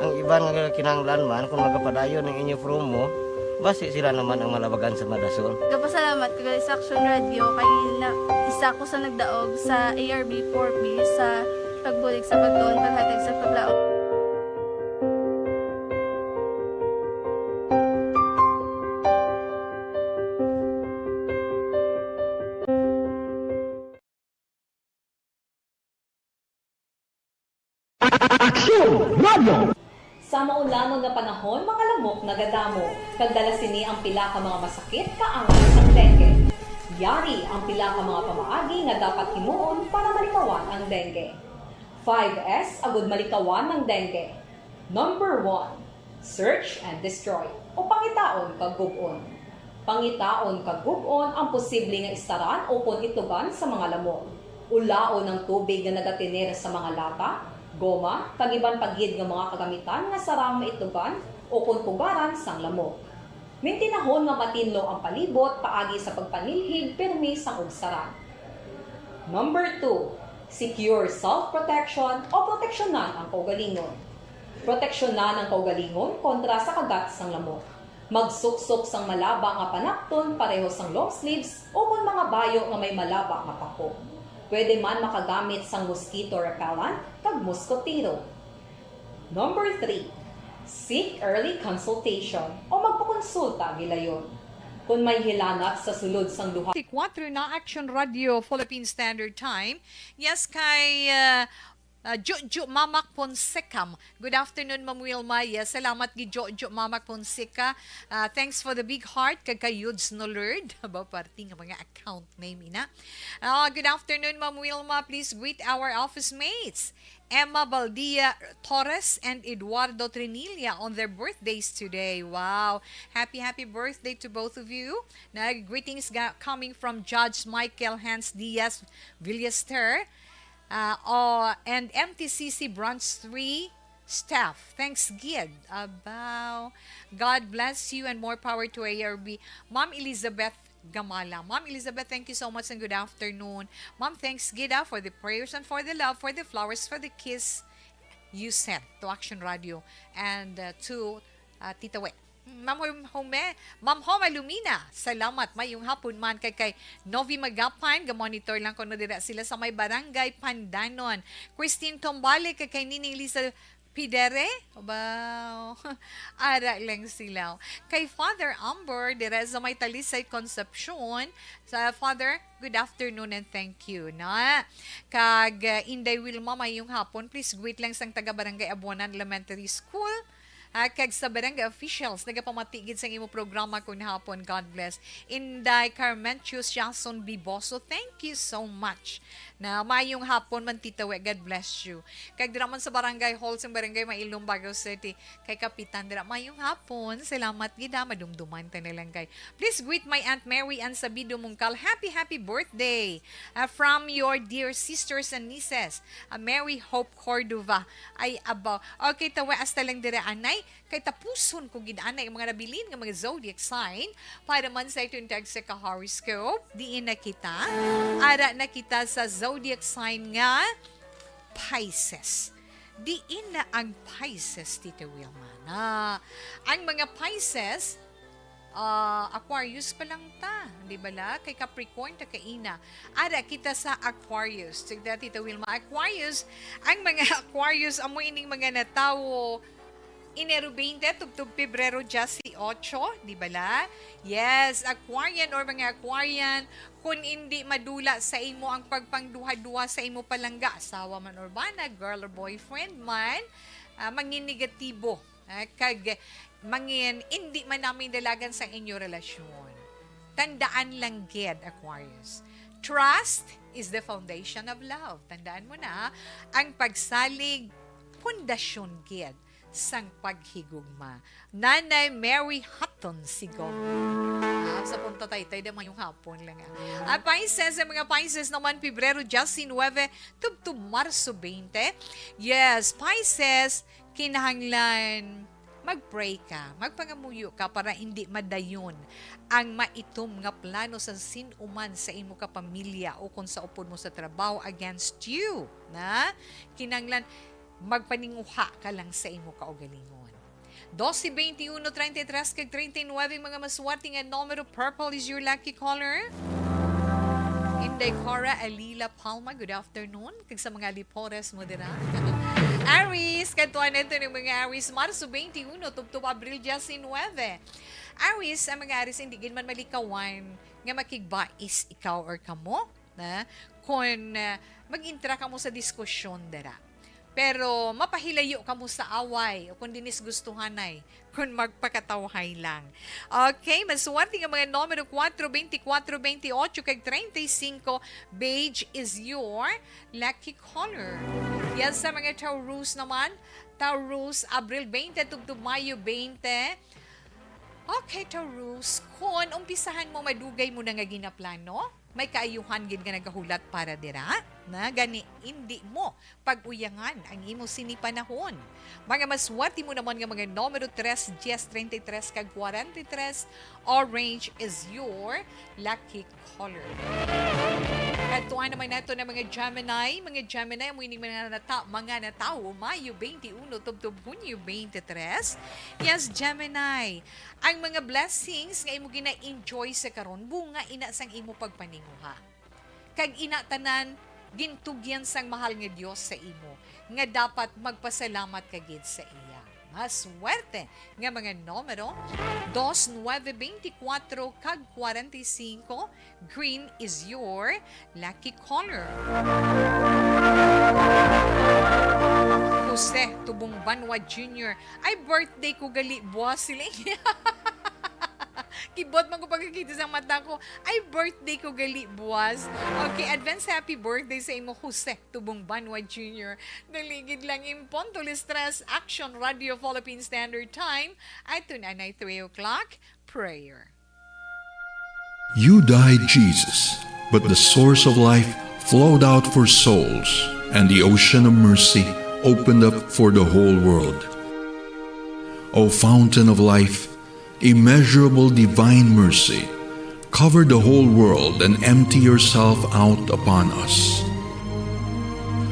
ang iban nga kinahanglan man, kung magapadayon ang inyo promo, basi sila naman ang malabagan sa madason. Gapasalamat ko sa Action Radio kay na, isa ko sa nagdaog sa A R B four B sa pagbulig sa pagtuon, paghatag sa paglaom. Aksyon Radio! Sa maulanon nga panahon, mga lamok nagadamo, kag dala sini ang pila ka mga masakit kaangay sang dengue. Yari ang pila ka mga pamaagi nga dapat himuon para malikawan ang dengue. Five S agud malikawan ang dengue. Number one, search and destroy, o pangitaon kag gub-on. Pangitaon kag gub-on ang posible nga istaran ukon itugan sa mga lamok. Ulaon ang tubig nga nagatener sa mga lata, goma, kag iban pa gid nga mga kagamitan nga sarang maitugan ukon pugaran sang lamok. Mintinahon nga matinlo ang palibot paagi sa pagpanilhig pirmi sang ubsaran. Number two, secure self-protection o proteksyonan ang kaugalingon. Proteksyonan ang kaugalingon kontra sa kagat sang lamok. Magsuksok sang malaba nga panapton pareho sang long sleeves ukon mga bayo nga may malaba nga pako. Pwede man makagamit sang mosquito repellent kag moskotero. Number three, seek early consultation o magpakonsulta gilayon. Kung may hilanat sa sulod sang duha Twenty-four na Action Radio Philippine Standard Time. Yes, kay, uh, uh, Jojo Mamak Ponsecam. Good afternoon, Ma'am Wilma. Yes, salamat gi Jojo Mamak Ponseca. Uh, thanks for the big heart. Kag kay Yudes Nolerd. Ba, parte nga mga account name, ina. Uh, good afternoon, Ma'am Wilma. Please greet our office mates. Emma Baldia Torres and Eduardo Trinilla on their birthdays today. Wow. Happy, happy birthday to both of you. Na greetings ga-, coming from Judge Michael Hans Diaz Villester, uh, oh, and M T C C Branch three staff. Thanks gid. Abaw. God bless you and more power to A R B. Ma'am Elizabeth Gamala. Ma'am Elizabeth, thank you so much and good afternoon. Ma'am, thanks gid, ah, for the prayers and for the love, for the flowers, for the kiss you sent to Action Radio and, uh, to, uh, Tita Wet. Ma'am Hom-, Home, Ma'am Homa Lumina, salamat. Mayong hapon man kay, kay Novi Magapan, ga-monitor lang kuno dira sila sa may Barangay Pandanon. Christine Tombale, kay, kay Nining Lisa Pidere? Wow. Ara lang sila. Kay Father Amber, dire sa may Talisay, Concepcion. Sa Father, good afternoon and thank you, na. Kag, uh, Inday Wilma, mayong hapon. Please greet lang sang taga Barangay Abonan Elementary School. Ah, kag sa barangay officials, nagapamati gid sang imo programa kun hapon. God bless. Inday Carmentius Jason Biboso, thank you so much. Na mayong hapon man, Tita We, God bless you. Kag dira man sa barangay hall sang barangay Mailom, Baguio City, kay Kapitan dira, mayong hapon. Salamat gid, ha, madumduman ta na lang kay. Please greet my Aunt Mary Ann Sabido Mungkal. Happy, happy birthday, ah, from your dear sisters and nieces, ah, Mary Hope Cordova. Ay, abaw. Okay, tawa, hasta lang dira, anay. Kay tapuson ko gid anay ang mga nabilin nga mga zodiac sign para man sa iton tag sa ka-horoscope. Diin na kita? Ara na kita sa zodiac sign nga Pisces. Diin na ang Pisces, Tita Wilma? Na, ang mga Pisces, ah, Aquarius pa lang ta, di ba la? Kay Capricorn ta kaina. Ara kita sa Aquarius. Tigda, Tita Wilma, Aquarius, ang mga Aquarius, amo ining mga natawo Enero twenty tubtob Pebrero diyesotso, di ba la? Yes, Aquarian or mga Aquarian, kun indi madula sa imo ang pagpangduha-duha sa imo palangga, asawa man or bana, girl or boyfriend man, ah, mangin negatibo, ah, kag mangin indi man namin dalagan sa inyo relasyon. Tandaan lang gid, Aquarius, trust is the foundation of love. Tandaan mo na, ang pagsalig, pundasyon gid sang paghigugma. Nanay Mary Hutton Sigong. Ah, sa punta tayo, tayo na mayong hapon lang, ah. At Pisces, ang mga Pisces naman, Pebrero diyesinuwebe tubtob Marso twenty. Yes, Pisces, kinahanglan mag-pray ka, magpangamuyo ka para hindi madayon ang maitom nga plano sa sin-o man sa imo kapamilya o kung sa upod mo sa trabaho against you, na kinahanglan magpaninguha ka lang sa imo kaugalingon. Doce, veintiuno, treinta y tres, kag treinta y nueve, mga maswerte nga numero. Purple is your lucky color. Inday Cora Alila Palma, good afternoon. Kag sa mga Alipores mo dira. Aries, kadtuan nato ng mga Aries, Marso twenty-one, tubtob Abril diecinuebe. Aries, ang mga Aries, hindi gid man malikawan nga makigbais ikaw or kamo, na, kung, ah, mag-intra kamo sa diskusyon dira. Pero mapahilayo kamo sa away o kung dinis gustuhanay, kung magpakatawhay lang. Okay, maswerte nga mga numero, kuwatro, beintikwatro, bentiocho, kag treinta y cinco. Beige is your lucky color. Yan sa mga Taurus naman. Taurus, Abril twenty tubtob Mayo twenty. Okay, Taurus, kung umpisahan mo madugay mo na nga ginaplano, may kaayuhan gid nga nagahulat para dira, na gani indi mo pag-uyangan ang imo sini panahon. Mga maswerte mo naman nga mga numero, tres, dies, treinta y tres, kag kwarenta y tres. Orange is your lucky color. Kadtuan naman nato ng mga Gemini. Mga Gemini, amo ining mga nata-, mga natawo, Mayo twenty-one tubtob Hunyo twenty-three. Yes, Gemini. Ang mga blessings nga imo gina-enjoy sa karon, bunga ina sang imo pagpaninguha. Kag ina tanan gintugyan sang mahal nga Dios sa imo, nga dapat magpasalamat ka gid sa iya. Maswerte nga mga numero, dos, nuebe, beintikwatro, kag kwarenta y cinco. Green is your lucky color. Jose Tubong Banwa Junior, ay, birthday ko gali buwas, siling. Kibot man ko pagkakita sa mata ko. Ay, birthday ko gali buwas. Okay, advance happy birthday sa imo, Jose Tubong Banwa Junior. Dali gid lang, in punto alas tres, Action Radio Philippine Standard Time. At tun-anay three o'clock, prayer. You died, Jesus, but the source of life flowed out for souls, and the ocean of mercy opened up for the whole world. O fountain of life, immeasurable divine mercy, cover the whole world and empty yourself out upon us.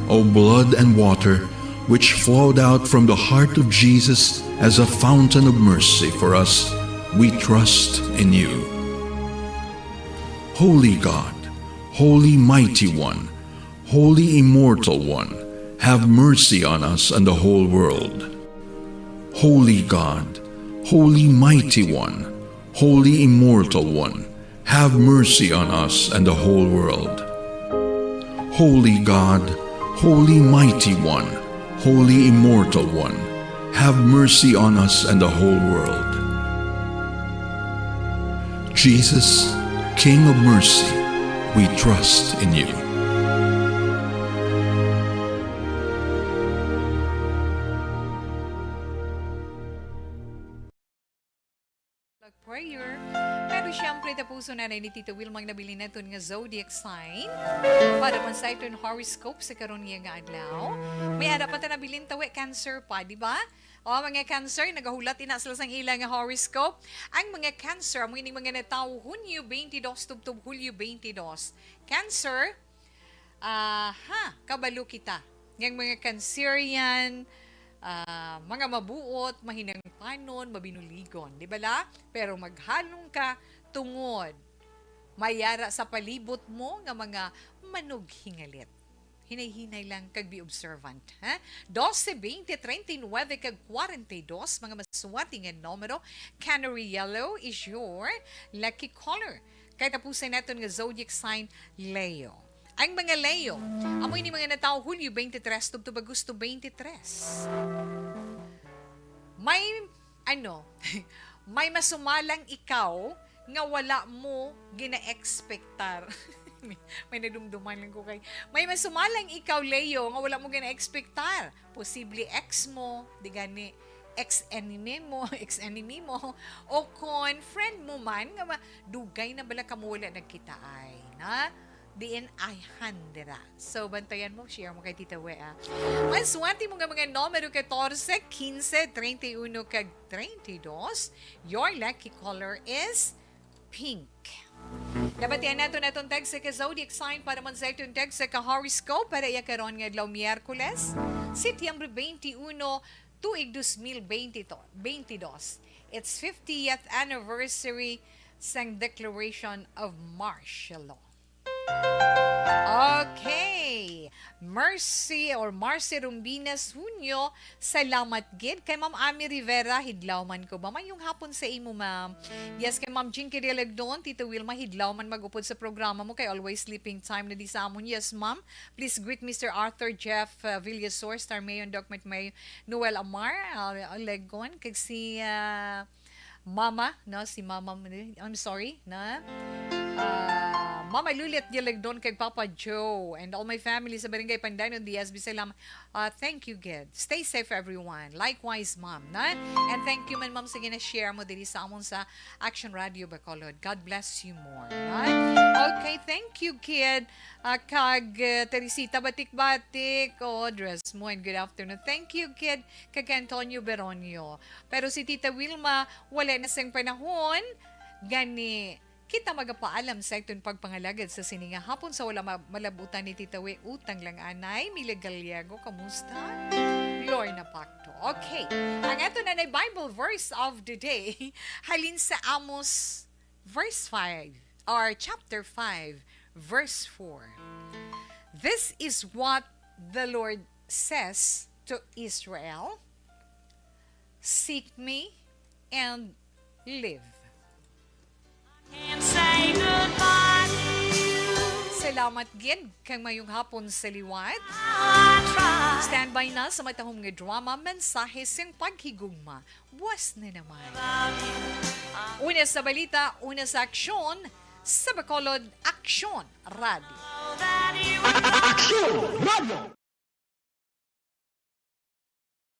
O blood and water, which flowed out from the heart of Jesus as a fountain of mercy for us, we trust in you. Holy God, Holy Mighty One, Holy Immortal One, have mercy on us and the whole world. Holy God, Holy Mighty One, Holy Immortal One, have mercy on us and the whole world. Holy God, Holy Mighty One, Holy Immortal One, Have mercy on us and the whole world. Jesus, King of mercy, we trust in you. Like prayer. Pero siyempre, tapuson na ni Tita Wilma ang nabilin naton nga zodiac sign para man sa iton horoscope sa karon nga adlaw. May ara pa ta nabilin tawi, Cancer pa, di ba? O, mga Cancer, nagahulat ina sila sang ila nga horoscope. Ang mga Cancer, amo ini mga natawo Hunyo twenty-two tubtob Hulyo twenty-two. Cancer, aha, kabalo kita nga ang mga Cancerian, ah, mga mabuot, mahinangpanon, mabinuligon, di ba la? Pero maghalong ka tungod may ara sa palibot mo nga mga manughingalit. Hinay-hinay lang kag be observant, ha? Doce, veinte, treinta y nueve kag kwarenta y dos, mga masuwati nga numero. Canary yellow is your lucky color. Kay tapusin naton nga zodiac sign, Leo. Ang mga Leo, amo ini mga natawo Hulyo twenty-three tubtob Agosto twenty-three. May, ano, may masumalang ikaw nga wala mo gina-expectar. May, may nadumduman lang ko kay, may masumalang ikaw, Leo, nga wala mo gina-expectar. Posible ex mo, di gani, ex-enemy mo, ex-enemy mo, o kon friend mo man, nga ma-, dugay na bala kamo wala nagkita ay, na? Diin ay handira. So, bantayan mo, share mo kay Tita Wea. Ang swerte mo nga mga numero, catorce, quince, treinta y uno, kag treinta y dos. Your lucky color is pink. Nabatian nato naton tag sa ka zodiac sign para man sa iton tag sa ka horoscope para iya karon nga adlaw, Miyerkules, Setyembre twenty-one, tuig dos mil twenty-two, twenty-two. It's fiftieth anniversary sang Declaration of Martial Law. Okay. Mercy or Marcy Rumbinas Hunyo, salamat gid. Kay Ma'am Ami Rivera, hidlaw man ko ba? Mayong hapon sa imo, ma'am. Yes, kay Ma'am Jinky Dialagdon, Tito Wilma, hidlaw man mag-upod sa programa mo, kay always sleeping time na di sa amon. Yes, ma'am. Please greet Mister Arthur Jeff, uh, Villasor, Star Mayon, Doc Mayo, Noel Amar, uh, Legon, kag si, uh, Mama, no? Si Mama, I'm sorry, na? Ah, Mama Lulit Dialagdon kag Papa Joe and all my family sa Barangay Pandanon, Diaz, Bisalam. Ah, thank you, gid. Stay safe, everyone. Likewise, Ma'am, na? And thank you man, Ma'am, sa gina-share mo diri sa amon sa Action Radio Bacolod. God bless you more, na? Okay, thank you, kid. Ah, kag, eh, Teresita Batik-Batik. Oh, dress mo and good afternoon. Thank you, kid. Kag Antonio Beronio. Pero si Tita Wilma, wala na sing panahon. Gani, kita magapaalam sa iton pagpangalagad sa sini nga hapon sa wala ma-, malabutan ni Tita Wi. Utang lang anay. Mila Gallego, kamusta? Lorna Pacto. Okay. Ang ato na na Bible verse of the day, halin sa Amos verse five, or chapter five, verse four. This is what the Lord says to Israel, "Seek me and live." Can't say goodbye to you. Salamat gid kag mayong hapon sa liwat. I try. Standby na sa matahom nga drama, mensahe sing paghigugma. Buwas na naman. Una sa balita, una sa aksyon, sa Bacolod Aksyon Radio.